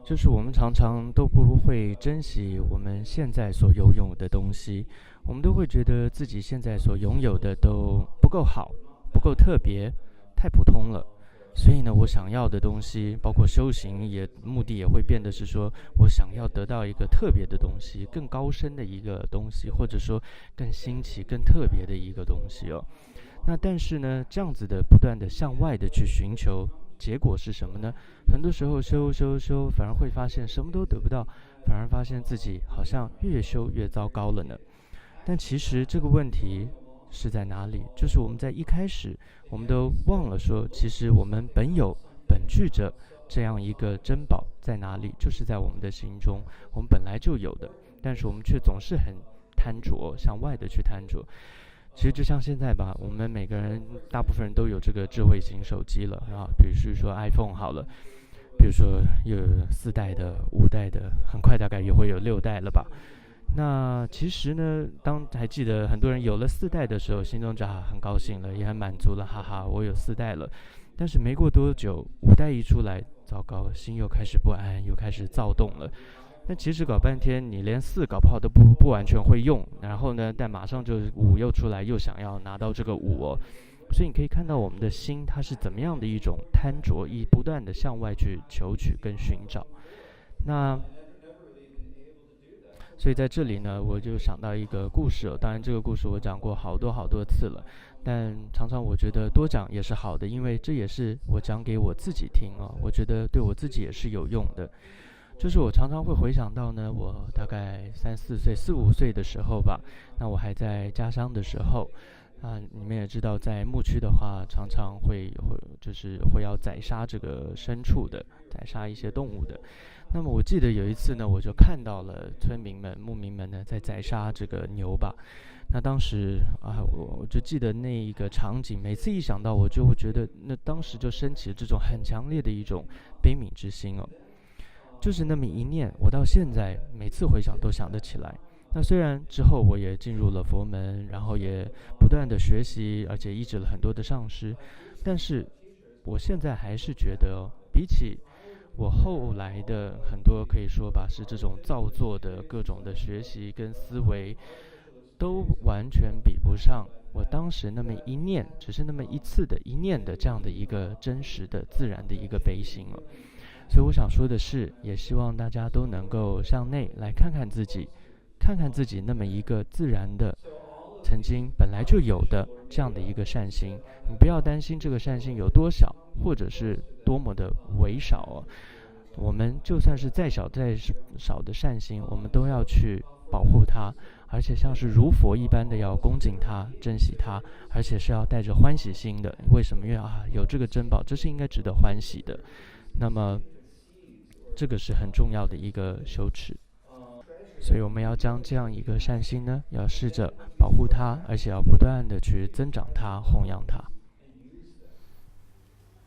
就是我们常常都不会珍惜我们现在所拥有的东西，我们都会觉得自己现在所拥有的都不够好，不够特别，太普通了。所以呢，我想要的东西，包括修行也，目的也会变得是说，我想要得到一个特别的东西，更高深的一个东西，或者说更新奇、更特别的一个东西哦。那但是呢，这样子的不断的向外的去寻求，结果是什么呢？很多时候修修修，反而会发现什么都得不到，反而发现自己好像越修越糟糕了呢。但其实这个问题是在哪里？就是我们在一开始，我们都忘了说，其实我们本有、本具着这样一个珍宝在哪里，就是在我们的心中，我们本来就有的，但是我们却总是很贪着，向外的去贪着。其实就像现在吧，我们每个人大部分人都有这个智慧型手机了啊，比如说 iPhone 好了，比如说有四代的、五代的，很快大概也会有六代了吧。那其实呢，当还记得很多人有了四代的时候，心中就啊很高兴了，也很满足了，哈哈，我有四代了。但是没过多久，五代一出来，糟糕，心又开始不安，又开始躁动了。那其实搞半天，你连四搞不好都不不完全会用，然后呢，但马上就五又出来，又想要拿到这个五哦。所以你可以看到我们的心，它是怎么样的一种贪着，一不断的向外去求取跟寻找。那所以在这里呢，我就想到一个故事哦。当然，这个故事我讲过好多好多次了，但常常我觉得多讲也是好的，因为这也是我讲给我自己听哦。我觉得对我自己也是有用的。就是我常常会回想到呢，我大概三四岁、四五岁的时候吧，那我还在家乡的时候，啊，你们也知道，在牧区的话，常常会会就是会要宰杀这个牲畜的，宰杀一些动物的。那么我记得有一次呢，我就看到了村民们、牧民们呢在宰杀这个牛吧。那当时啊，我我就记得那一个场景，每次一想到，我就会觉得，那当时就升起了这种很强烈的一种悲悯之心哦。就是那么一念，我到现在每次回想都想得起来。那虽然之后我也进入了佛门，然后也不断的学习，而且医治了很多的上师，但是我现在还是觉得，比起我后来的很多可以说吧，是这种造作的各种的学习跟思维，都完全比不上我当时那么一念，只是那么一次的一念的这样的一个真实的自然的一个悲心了。所以我想说的是，也希望大家都能够向内来看看自己，看看自己那么一个自然的、曾经本来就有的这样的一个善心。你不要担心这个善心有多小，或者是多么的微少哦。我们就算是再小再少的善心，我们都要去保护它，而且像是如佛一般的要恭敬它、珍惜它，而且是要带着欢喜心的。为什么？因为啊，有这个珍宝，这是应该值得欢喜的。那么，这个是很重要的一个修持。所以我们要将这样一个善心呢，要试着保护它，而且要不断的去增长它、弘扬它。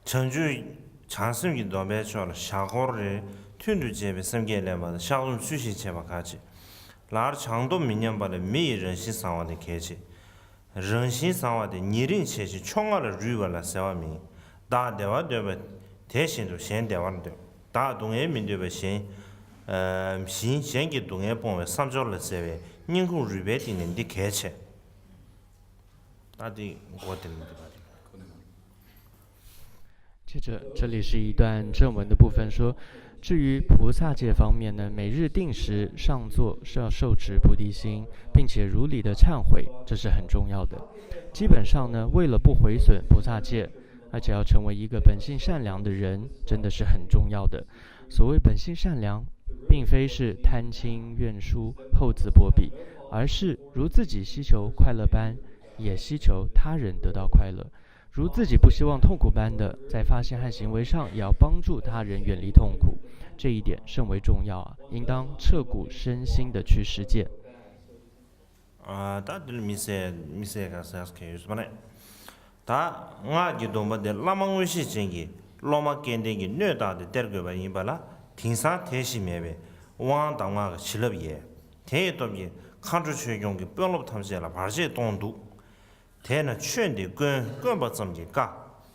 བྱང་ཆུབ་བྱང་སེམས་ཀྱི་སྡོམ་པའི་མཆོག་ལ་ཞྭ་སྒོར་རེ་མཐུན་དུ་བཅད་པའི་སེམས་བསྐྱེད་ལེན་པ་དང་ཕྱག་རྩོམ་ཚུལ་བཞིན་བྱེད་པ་གལ་ཆེ། ལར་བྱང་སྡོམ་མི་ཉམས་པ་ལས་མི་ཡི་རང་བཞིན་བཟང་བ་དེ་གལ་ཆེ། རང་བཞིན་བཟང་བ་དེ་ཉེ་རིང་ཕྱེ་ཞིང་ཕྱོགས་སྔ་ལ་རུལ་བ་ལ་ཟེར་བ་མིན། བདག་བདེ་བ་འདོད་པ་དེ་བཞིན་དུ་གཞན་བདེ་བར་འདོད། བདག་སྡུག་བསྔལ་མི་འདོད་པ་གཞན་བཞིན་གཞན་གྱི་སྡུག་བསྔལ་སྤོང་བའི་བསམ་སྦྱོར་ལ་ཟེར་བའི་སྙིང་ཁུང་རུས་པའི་གཏིང་ནས་འདི་གལ་ཆེ། ད་འདི་མགོ་དེ་ལ་འདི་ག་རེད། 接着，这里是一段正文的部分，说：至于菩萨戒方面呢，每日定时上座是要受持菩提心，并且如理的忏悔，这是很重要的。基本上呢，为了不毁损菩萨戒，而且要成为一个本性善良的人，真的是很重要的。所谓本性善良，并非是贪轻怨疏、厚此薄彼，而是如自己希求快乐般，也希求他人得到快乐。 如自己不希望痛苦般的，在发心和行为上也要帮助他人远离痛苦，这一点甚为重要啊！应当彻骨身心的去实践。 ད་འདི་ལ་མི་སེར་མི་སེར་ག་ཟེར་གི་ཡོད་པ་ནས། ད་སྔགས་ཀྱི་སྡོམ་པ་འདི་བླ་མ་མངོན་ཤེས་ཅན་གྱི་སློབ་མ་སྐལ་ལྡན་གྱིས་སྣོད་བཏགས་ཏེ་སྟེར་དགོས་པ་ཡིན་པ་ལ། དེང་སང་དེ་བཞིན་མེད་པའི་དབང་གདམས་ངག་གི་བྱིན་རླབས་ཡལ། དེ་ཡི་སྟོབས་ཀྱིས་མཁའ་འགྲོ་ཆོས་སྐྱོང་གི་དཔོན་སློབ་ཐམས་ཅད་ལ་བར་ཆད་གཏོང་འདུག། དེས་ན་ཆོས་འདི་དཀོན་དཀོན་པ་ཙམ་གྱིས་དཀའ།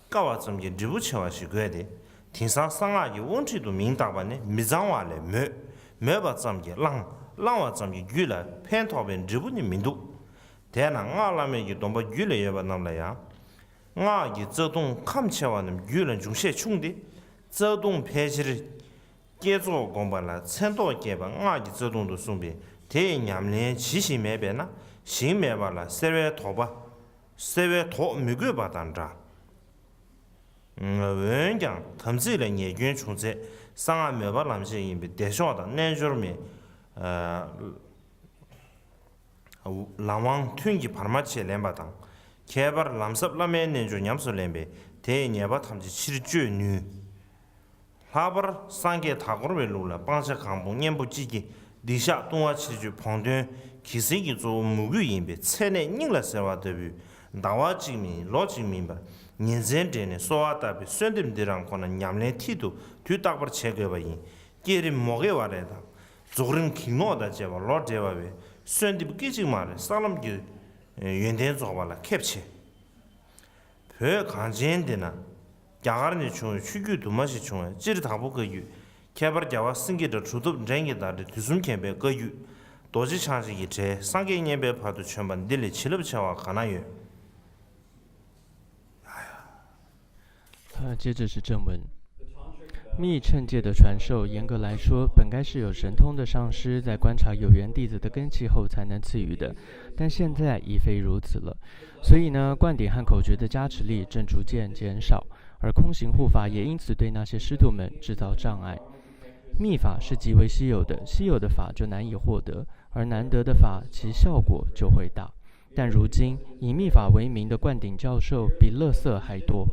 དཀའ་བ་ཙམ་གྱིས་འབྲས་བུ་ཆེ་བ་ཞིག་དགོས་ཏེ། དེང་སང་གསང་སྔགས་ཀྱི་དབང་ཁྲིད་དུ་མིང་བཏགས་པ་ནི་མི་གཙང་བ་ལས་མོད། མོད་པ་ཙམ་གྱིས་བླང་། བླང་བ་ཙམ་གྱིས་རྒྱུད་ལ་ཕན་ཐོགས་པའི་འབྲས་བུ་ནི་མི་འདུག། དེས་ན་སྔགས་བླ་མེད་ཀྱི་སྡོམ་པ་རྒྱུད་ལ་ཡོད་པ་རྣམས་ལ་ཡང་། སྔགས་ཀྱི་རྩ་ལྟུང་ཁམས་ཆེ་བ་རྣམས་རྒྱུད་ལ་འབྱུང་ཤས་ཆུང་སྟེ། རྩ་ལྟུང་ཕལ་ཆེར་བསྐྱེད་རྫོགས་བསྒོམ་པ་ལ་མཚན་རྟོག་སྐྱེས་པ་སྔགས་ཀྱི་རྩ་ལྟུང་དུ་གསུངས་པས། དེ་ཡི་ཉམས་ལེན་ཇི་ཞིག་མེད་པས་ན། ཞིང་མེད་པ་ལ་སེལ་བའི་དོགས་པ། སེལ་བའི་དོགས་མི་དགོས་པ་དང་འདྲ། འོན་ཀྱང་དམ་ཚིག་ལ་ཉེས་སྐྱོན་བྱུང་ཚེ་གསང་སྔགས་མོས་པ་ལམ་བྱེད་ཡིན་པས། བདེ་མཆོག་དང་རྣལ་འབྱོར་མའི་ལམ་དབང་ཐུན་གྱི་བར་མ་ཆེས་ལེན་པ་དང་། ཁྱད་པར་ལམ་ཟབ་བླ་མའི་རྣལ་འབྱོར་ཉམས་སུ་ལེན་པས། དེ་ཡི་ཉེས་པ་ཐམས་ཅད་ཕྱིར་གཅོད་ནུས། ལྷག་པར་སངས་རྒྱས་མཐའ་བསྐོར་བའི་ལུགས་ལ་སྤང་བྱ་གང་སྤོང་གཉེན་པོ་ཅི་བགྱི། སྡིག་བཤགས་ལྟུང་བ་ཕྱིར་གཅོད་བོགས་འདོན་གྱི་སྲིད་ཀྱི་གཙོ་བོ་མོས་གུས་ཡིན་པས། ཚེ་ནད་སྙིང་ལ་གཟེར་བ་ལྟ་བུའི་ཟླ་བ་གཅིག་མིན་ལོ་གཅིག་མིན་པར་ཉིན་མཚན་སྦྲེལ་ནས་གསོལ་བ་བཏབ་པའི་གསོལ་འདེབས་འདི་རང་ཁོ་ན་ཉམས་ལེན་མཐིལ་དུ་དུས་རྟག་པར་བྱེད་དགོས་པ་ཡིན། བསྐྱེད་རིམ་མོ་གེ་བ་རེ་དང་། རྫོགས་རིམ་གིང་ནོག་དང་བཅས་པ་ལོ་བགྲེས་པ་བས་གསོལ་འདེབས་སྐད་ཅིག་མ་རེ་ས་ལམ་གྱི་ཡོན་ཏན་རྫོགས་པ་ལ་ཁེབས་ཆེ། བོད་གངས་ཅན་འདི་ན་རྒྱ་གར་ནས་བྱུང་བའི་ཆོས་བརྒྱུད་དུ་མ་ཞིག་བྱུང་བས། སྤྱིར་དྭགས་པོ་བཀའ་བརྒྱུད། ཁྱད་པར་རྒྱལ་བ་སེང་གེ་སྒྲ་གྲུབ་ཐོབ་འགྲན་གྱི་ཟླ་སྒྲིལ་དུས་གསུམ་མཁྱེན་པའི་བཀའ་བརྒྱུད། རྡོ་རྗེ་འཆང་གཞི་ཡི་གྲས་སངས་རྒྱས་མཉན་པའི་བར་དུ་བྱོན་པ་འདི་ལས་བྱིན་རླབས་ཆེ་བ་ག་ན་ཡོད། 啊，接着是正文。密乘戒的传授，严格来说，本该是有神通的上师在观察有缘弟子的根器后才能赐予的，但现在已非如此了。所以呢，灌顶和口诀的加持力正逐渐减少，而空行护法也因此对那些师徒们制造障碍。密法是极为稀有的，稀有的法就难以获得，而难得的法，其效果就会大。但如今以密法为名的灌顶教授比垃圾还多，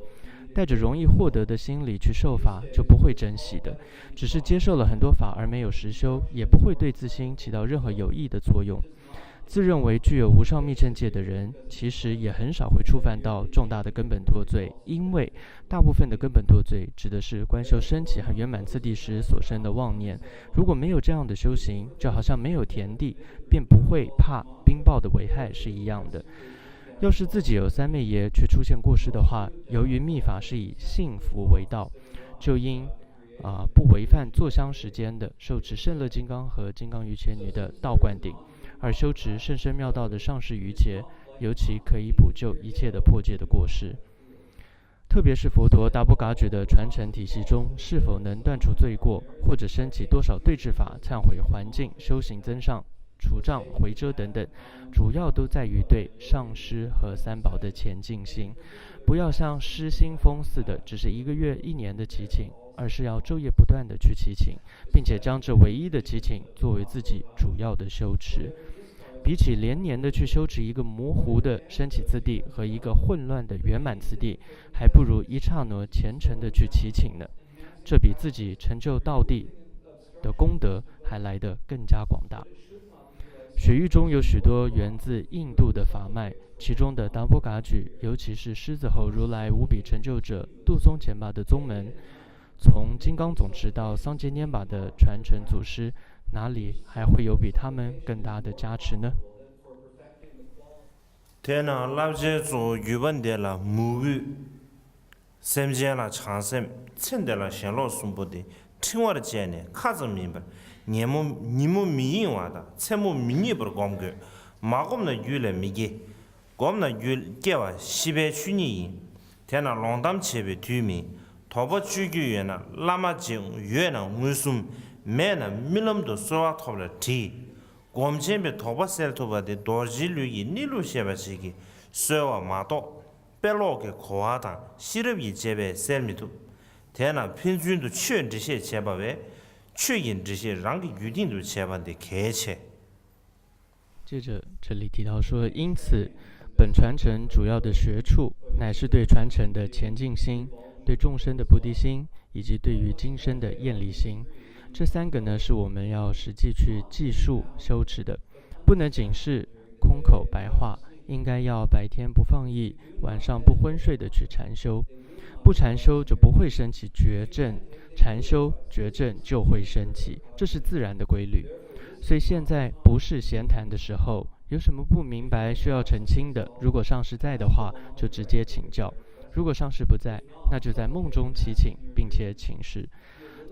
带着容易获得的心理去受法，就不会珍惜的，只是接受了很多法而没有实修，也不会对自心起到任何有益的作用。自认为具有无上密乘戒的人，其实也很少会触犯到重大的根本堕罪，因为大部分的根本堕罪指的是观修升起和圆满次第时所生的妄念。如果没有这样的修行，就好像没有田地，便不会怕冰雹的危害是一样的。要是自己有三昧耶却出现过失的话，由于密法是以信服为道，就应啊、不违反坐香时间的受持圣乐金刚和金刚瑜伽女的道灌顶，而修持甚深妙道的上士瑜伽，尤其可以补救一切的破戒的过失。特别是佛陀达波嘎觉的传承体系中，是否能断除罪过，或者升起多少对治法、忏悔、环境、修行增上、除障、回遮等等，主要都在于对上师和三宝的虔敬心。不要像失心疯似的，只是一个月、一年的祈请，而是要昼夜不断的去祈请，并且将这唯一的祈请作为自己主要的修持。比起连年的去修持一个模糊的升起次第和一个混乱的圆满次第，还不如一刹那虔诚的去祈请呢。这比自己成就道地的功德还来得更加广大。雪域中有许多源自印度的法脉，其中的达波嘎举，尤其是狮子吼如来无比成就者杜松前巴的宗门，从金刚总持到桑杰拈巴的传承祖师，哪里还会有比他们更大的加持呢？དེས་ན་བསླབ་བྱའི་གཙོ་བོ་བརྒྱུད་པ་འདི་ལ་མོས་གུས། སེམས་ཅན་ལ་བྱང་སེམས། ཚེ་འདི་ལ་ཞེན་ལོག་གསུམ་པོ་དེ་འཕྲེང་བར་བཅད་ནས་ཁ་ཙམ་མིན་པར་ཉིན་མོ་ཉིན་མོ་མི་གཡེང་བ་དང་མཚན་མོ་མི་གཉིད་པར་སྒོམ་དགོས། མ་བསྒོམས་ན་རྒྱུད་ལ་མི་སྐྱེ། བསྒོམས་ན་རྒྱུད་སྐྱེ་བ་ཤེས་པའི་ཆོས་ཉིད་ཡིན། དེས་ན་ལོང་གཏམ་བྱེད་པའི་དུས་མིན། དོགས་པ་གཅོད་རྒྱུ་ཡོད་ན་བླ་མ་མཇལ། ཡོད་ན་མངོན་སུམ། མེད་ན་རྨི་ལམ་དུ་གསོལ་བ་ཐོབ་ལ་དྲིས། སྒོམ་ཆེན་པའི་དོགས་པ་སེལ་ཐུབ་པ་དེ་རྡོ་རྗེའི་ལུས་ཀྱི་གནས་ལུགས་ཤེས་པ་ཞིག་གིས་གསོལ་བ་མ་གཏོགས། དཔེ་ཀློག་གི་གོ་བ་དང་ཤེས་རབ་ཀྱི་དཔྱད་པས་སེལ་མི་ཐུབ། དེས་ན་ཕན་ཚུན་དུ་ཆོས་འགྲེལ་བཤད་བྱེད་པ་བས། ཆོས་ཀྱི་འགྲེལ་བཤད་རང་གི་རྒྱུད་སྟེང་དུ་བྱེད་པ་འདི་གལ་ཆེ། 接着这里提到说，因此，本传承主要的学处乃是对传承的虔敬心、对众生的菩提心，以及对于今生的厌离心。这三个呢，是我们要实际去计数修持的，不能仅是空口白话，应该要白天不放逸，晚上不昏睡的去禅修。不禅修就不会升起觉证，禅修觉证就会升起，这是自然的规律。所以现在不是闲谈的时候，有什么不明白需要澄清的，如果上师在的话，就直接请教；如果上师不在，那就在梦中祈请，并且请示。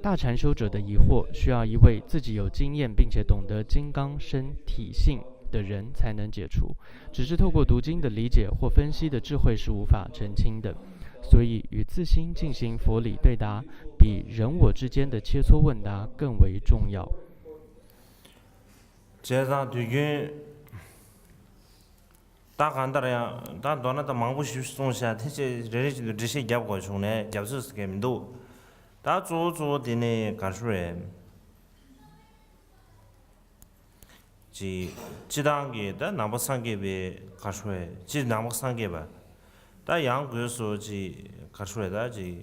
大禅修者的疑惑，需要一位自己有经验并且懂得金刚身体性的人才能解除，只是透过读经的理解或分析的智慧是无法澄清的。所以，与自心进行佛理对答，比人我之间的切磋问答更为重要。 བྱས་ཙང་དུས་རྒྱུན་ད་གང་ལྟར་ཡང་ད་མདོར་ན་ད་མང་པོ་ཞིག་གསུངས་བཞག་དེ་ཚོ་རེ་རེ་བཞིན་དུ་འགྲེལ་བཤད་རྒྱབ་དགོས་བྱུང་ནས་རྒྱབ་ཚོད་ཟེར་མཁན་མི་འདུག་ད་གཙོ་བོ་གཙོ་བོ་དེ་ནི་ག་རེ་ཞུ་རེད། ཅིག་སྤྱི་བཏང་གི་ད་ནང་པ་སངས་རྒྱས་པའི་ག་རེ་ཞུ་རེད། སྤྱིར་ནང་པ་སངས་རྒྱས་པ་ད་ཡང་སྒོས་སུ་ཅིག་ག་རེ་ཞུ་རེད། ད་ཅིག་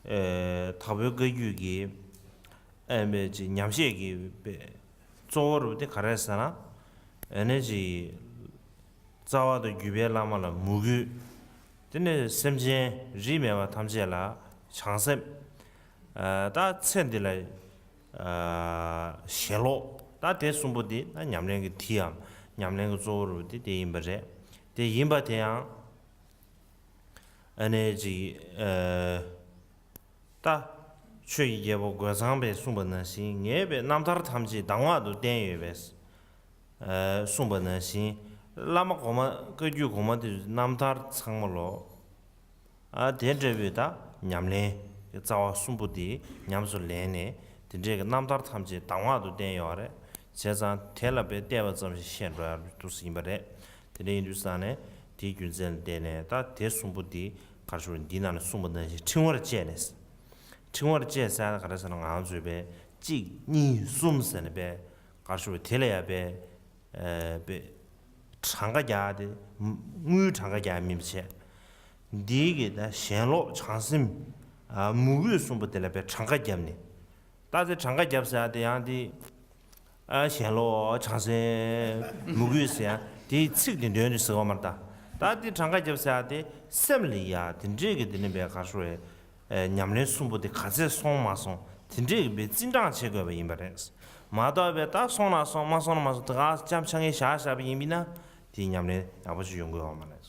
ཨེ་དྭགས་པོའི་བཀའ་བརྒྱུད་ཀྱི་ཨེ་མེད་ཅིག་ཉམས་བཞེས་ཀྱི་པའི་གཙོ་བོ་རུ་དེ་ག་རེ་ཟེར་ན། ཨེ་ནས་ཅིག་རྩ་བ་དང་བརྒྱུད་པའི་བླ་མ་ལ་མོས་གུས། དེ་ནས་སེམས་ཅན་རིས་མེད་པ་ཐམས་ཅད་ལ་བྱང་སེམས། ཨ་ད་ཚེ་འདི་ལ་ཨ་ཞེན་ལོག་ད་དེ་གསུམ་པོ་འདི་ད་ཉམས་ལེན་གྱི་མཐིལ་ཡང་ཉམས་ལེན་གྱི་གཙོ་བོ་རུ་དེ་དེ་ཡིན་པ་རེད། དེ་ཡིན་པ་དེ་ཡང་ཨ་ནས་ཅིག་ཨ། ད་ཆོས་ཀྱི་རྒྱལ་པོ་རྒོད་ཚང་པས་གསུངས་པ་ནང་བཞིན་ངེས་པའི་རྣམ་ཐར་ཐམས་ཅད་གདམས་ངག་ཏུ་བསྟན་ཡོད་པས། ཨ་གསུངས་པ་ནང་བཞིན་བླ་མ་གོང་མ་བཀའ་བརྒྱུད་གོང་མ་དེ་ཚོའི་རྣམ་ཐར་ཚང་མ་ལོ། ཨ་དེ་འདྲ་བའི་ད་ཉམས་ལེན་གྱི་རྩ་བ་གསུམ་པོ་དེ་ཉམས་སུ་ལེན་ནས་དེ་འདྲའི་གི་རྣམ་ཐར་ཐམས་ཅད་གདམས་ངག་ཏུ་བསྟན་ཡོད་རེད། བྱས་ཙང་དེ་ལ་དཔེ་བལྟས་པ་ཙམ་ཞིག་བཤད་འགྲོ་ཡ་འདུག་སེ་ཡིན་པ་རེད། དེ་འདྲ་ཡིན་དུས་ཙང་ནས་དེའི་རྒྱུ་མཚན་ལ་བརྟེན་ནས་ད་དེ་གསུམ་པོ་འདི་ག་རེ་ཞུ་རེད། འདིའི་ནང་ནས་གསུངས་པ་ནང་བཞིན་ཕྲེང་བར་བཅས་ནས། ཕྲེང་བར་བཅས་ཟེར་ན་ག་རེ་ཟེར་ན་ང་ཚོས་པའི་གཅིག་གཉིས་གསུམ་ཟེར་ནས་པའི་ག་རེ་ཞུ་རེད། དེ་ལ་ཡ་པའི་ཨ་པའི་གྲངས་ཀ་རྒྱག་དེ་དངུལ་གྲངས་ཀ་རྒྱག་མིན་པ་བྱས། འདིའི་གི་ད་ཞེན་ལོག་བྱང་སེམས་ཨ་མོས་གུས་གསུམ་པོ་དེ་ལ་པའི་གྲངས་ཀ་རྒྱབ་ནས། ད་དེ་གྲངས་ཀ་རྒྱབ་ཟེར་ཡ་དེ་ཡང་དེ། ཨ་ཞེན་ལོག་བྱང་སེམས་མོས་གུས་ཟེར་ཡ་དེའི་ཚིག་དེ་འདོན་དུ་ཟེར་བ་མ་རེད་ད། ད་དེ་གྲངས་ཀ་རྒྱབ་ཟེར་ཡ་དེ་སེམས་ལ་ཡ་དེ་འདྲས་ཀྱི་དེ་ནི་བའི་ག་རེ་ཞུ་རེད། ཨེ་ཉམས་ལེན་གསུམ་པོ་དེ་ག་ཚད་སོང་མ་སོང་དེ་འདྲས་ཀྱི་བའི་རྩིས་འབྲང་བྱེད་དགོས་པ་ཡིན་པ་རེད། མ་གཏོགས་པའི་ད་སོང་ན་སོང་མ་སོང་ན་མ་སོང་དེ་ག་ཅམ་ཆ་ངེས་བཞག་བཞག་པ་ཡིན་པས་ན་དེའི་ཉམས་ལེན་ཡག་པོ་ཞིག་ཡོང་གི་ཡོད་མ་རེད།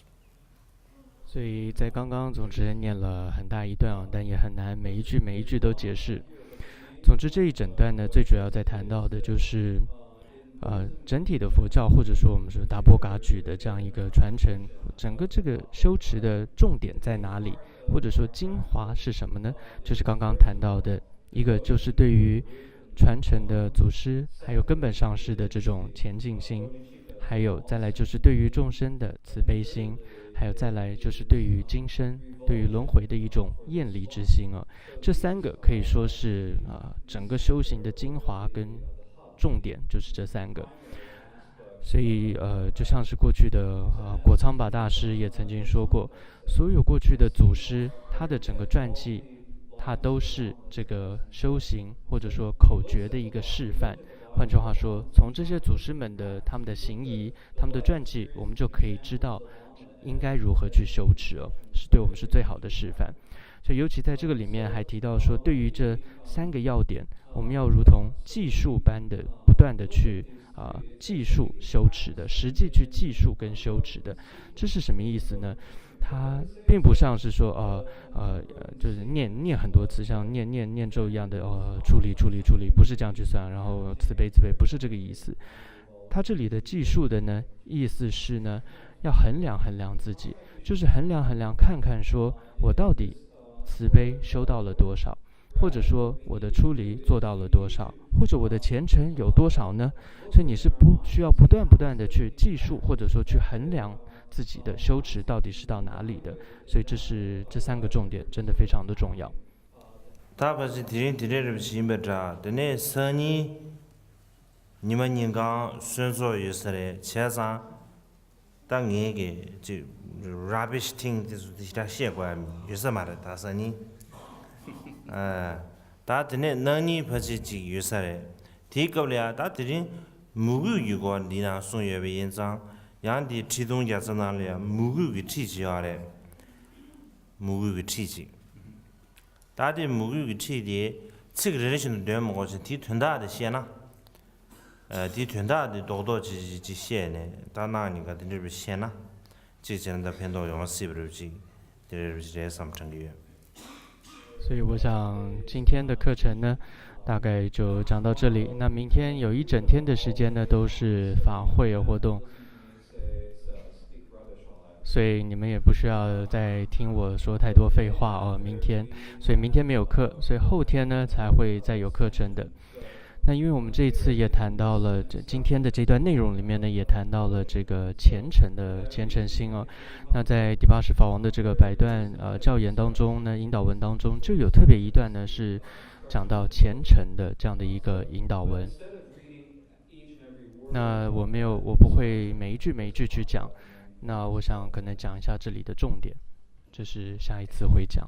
所以在刚刚总之念了很大一段啊，但也很难每一句每一句都解释。总之这一整段呢，最主要在谈到的就是，呃，整体的佛教或者说我们说达波嘎举的这样一个传承，整个这个修持的重点在哪里，或者说精华是什么呢？就是刚刚谈到的一个，就是对于传承的祖师，还有根本上师的这种虔敬心，还有再来就是对于众生的慈悲心，还有再来就是对于今生、对于轮回的一种厌离之心啊。这三个可以说是啊，整个修行的精华跟重点就是这三个。所以呃，就像是过去的呃果仓巴大师也曾经说过，所有过去的祖师，他的整个传记，他都是这个修行或者说口诀的一个示范。换句话说，从这些祖师们的他们的行仪、他们的传记，我们就可以知道应该如何去修持哦，是对我们是最好的示范。所以，尤其在这个里面还提到说，对于这三个要点，我们要如同计数般的不断的去啊、计数修持的，实际去计数跟修持的，这是什么意思呢？它并不像是说呃呃呃，就是念念很多次，像念念念咒一样的呃，处理处理处理，不是这样去算，然后慈悲慈悲，不是这个意思。它这里的计数的呢，意思是呢，要衡量衡量自己，就是衡量衡量看看说我到底慈悲修到了多少，或者说我的出离做到了多少，或者我的虔诚有多少呢？所以你是不需要不断不断的去计数，或者说去衡量自己的修持到底是到哪里的。所以这是这三个重点，真的非常的重要。 ད་ཕལ་ཆེར་དེ་རིང་དེ་འདྲའི་རིམ་ཞིག་ཡིན་པ་འདྲ། དེ་ནས་སང་ཉིན་ཉི་མ་ཉིན་གང་གསོལ་ཚོགས་ཡོད་ས་རེད། བྱས་ཙང་ད་ངས་ཀྱི་ཅིག་rubbish thing དེ་ཚོ་དེ་ཞེ་དྲག་བཤད་དགོས་ཡ་ཡོད་ས་མ་རེད། ད་སང་ཉིན་ཨ། ད་དེ་ནས་གནངས་ཉིན་ཕལ་ཆེར་ཅིག་ཡོད་ས་རེད། དེའི་སྐབས་ལ་ཡ་ད་དེ་རིང་མོས་གུས་ཀྱི་སྐོར་འདི་ནང་གསུངས་ཡོད་པ་ཡིན་ཙང་། ཡང་འདི་ཁྲིད་སྟོན་རྒྱལ་ཚབ་ནང་ལ་ཡ་མོས་གུས་ཀྱི་ཁྲིད་ཅིག་ཡོད་རེད། མོས་གུས་ཀྱི་ཁྲིད་ཅིག་ད་དེ་མོས་གུས་ཀྱི་ཁྲིད་དེ་ཚིག་རེ་རེ་བཞིན་དུ་འདོན་མི་དགོས་ཤིང་། དེའི་དོན་དག་དེ་བཤད་ན། ཨ། དེའི་དོན་དག་དེ་རྡོག་རྡོག་ཅིག་ཅིག་ཅིག་བཤད་ནས། ད་གནངས་ཉིན་ཀ་དེ་འདྲ་བཤད་ན། གཅིག་བྱས་ན་ད་ཕན་ཐོགས་ཡོང་སྲིད་པ་རེད། གཅིག་དེ་རེད་བསམ་དྲན་གྱི་ཡོད། 所以我想今天的课程呢，大概就讲到这里。那明天有一整天的时间呢，都是法会活动，所以你们也不需要再听我说太多废话哦。明天，所以明天没有课，所以后天呢才会再有课程的。那因为我们这一次也谈到了这今天的这段内容里面呢，也谈到了这个虔诚的虔诚心哦。那在第八世法王的这个百段呃教言当中呢，引导文当中就有特别一段呢是讲到虔诚的这样的一个引导文。那我没有，我不会每一句每一句去讲，那我想可能讲一下这里的重点，这是下一次会讲。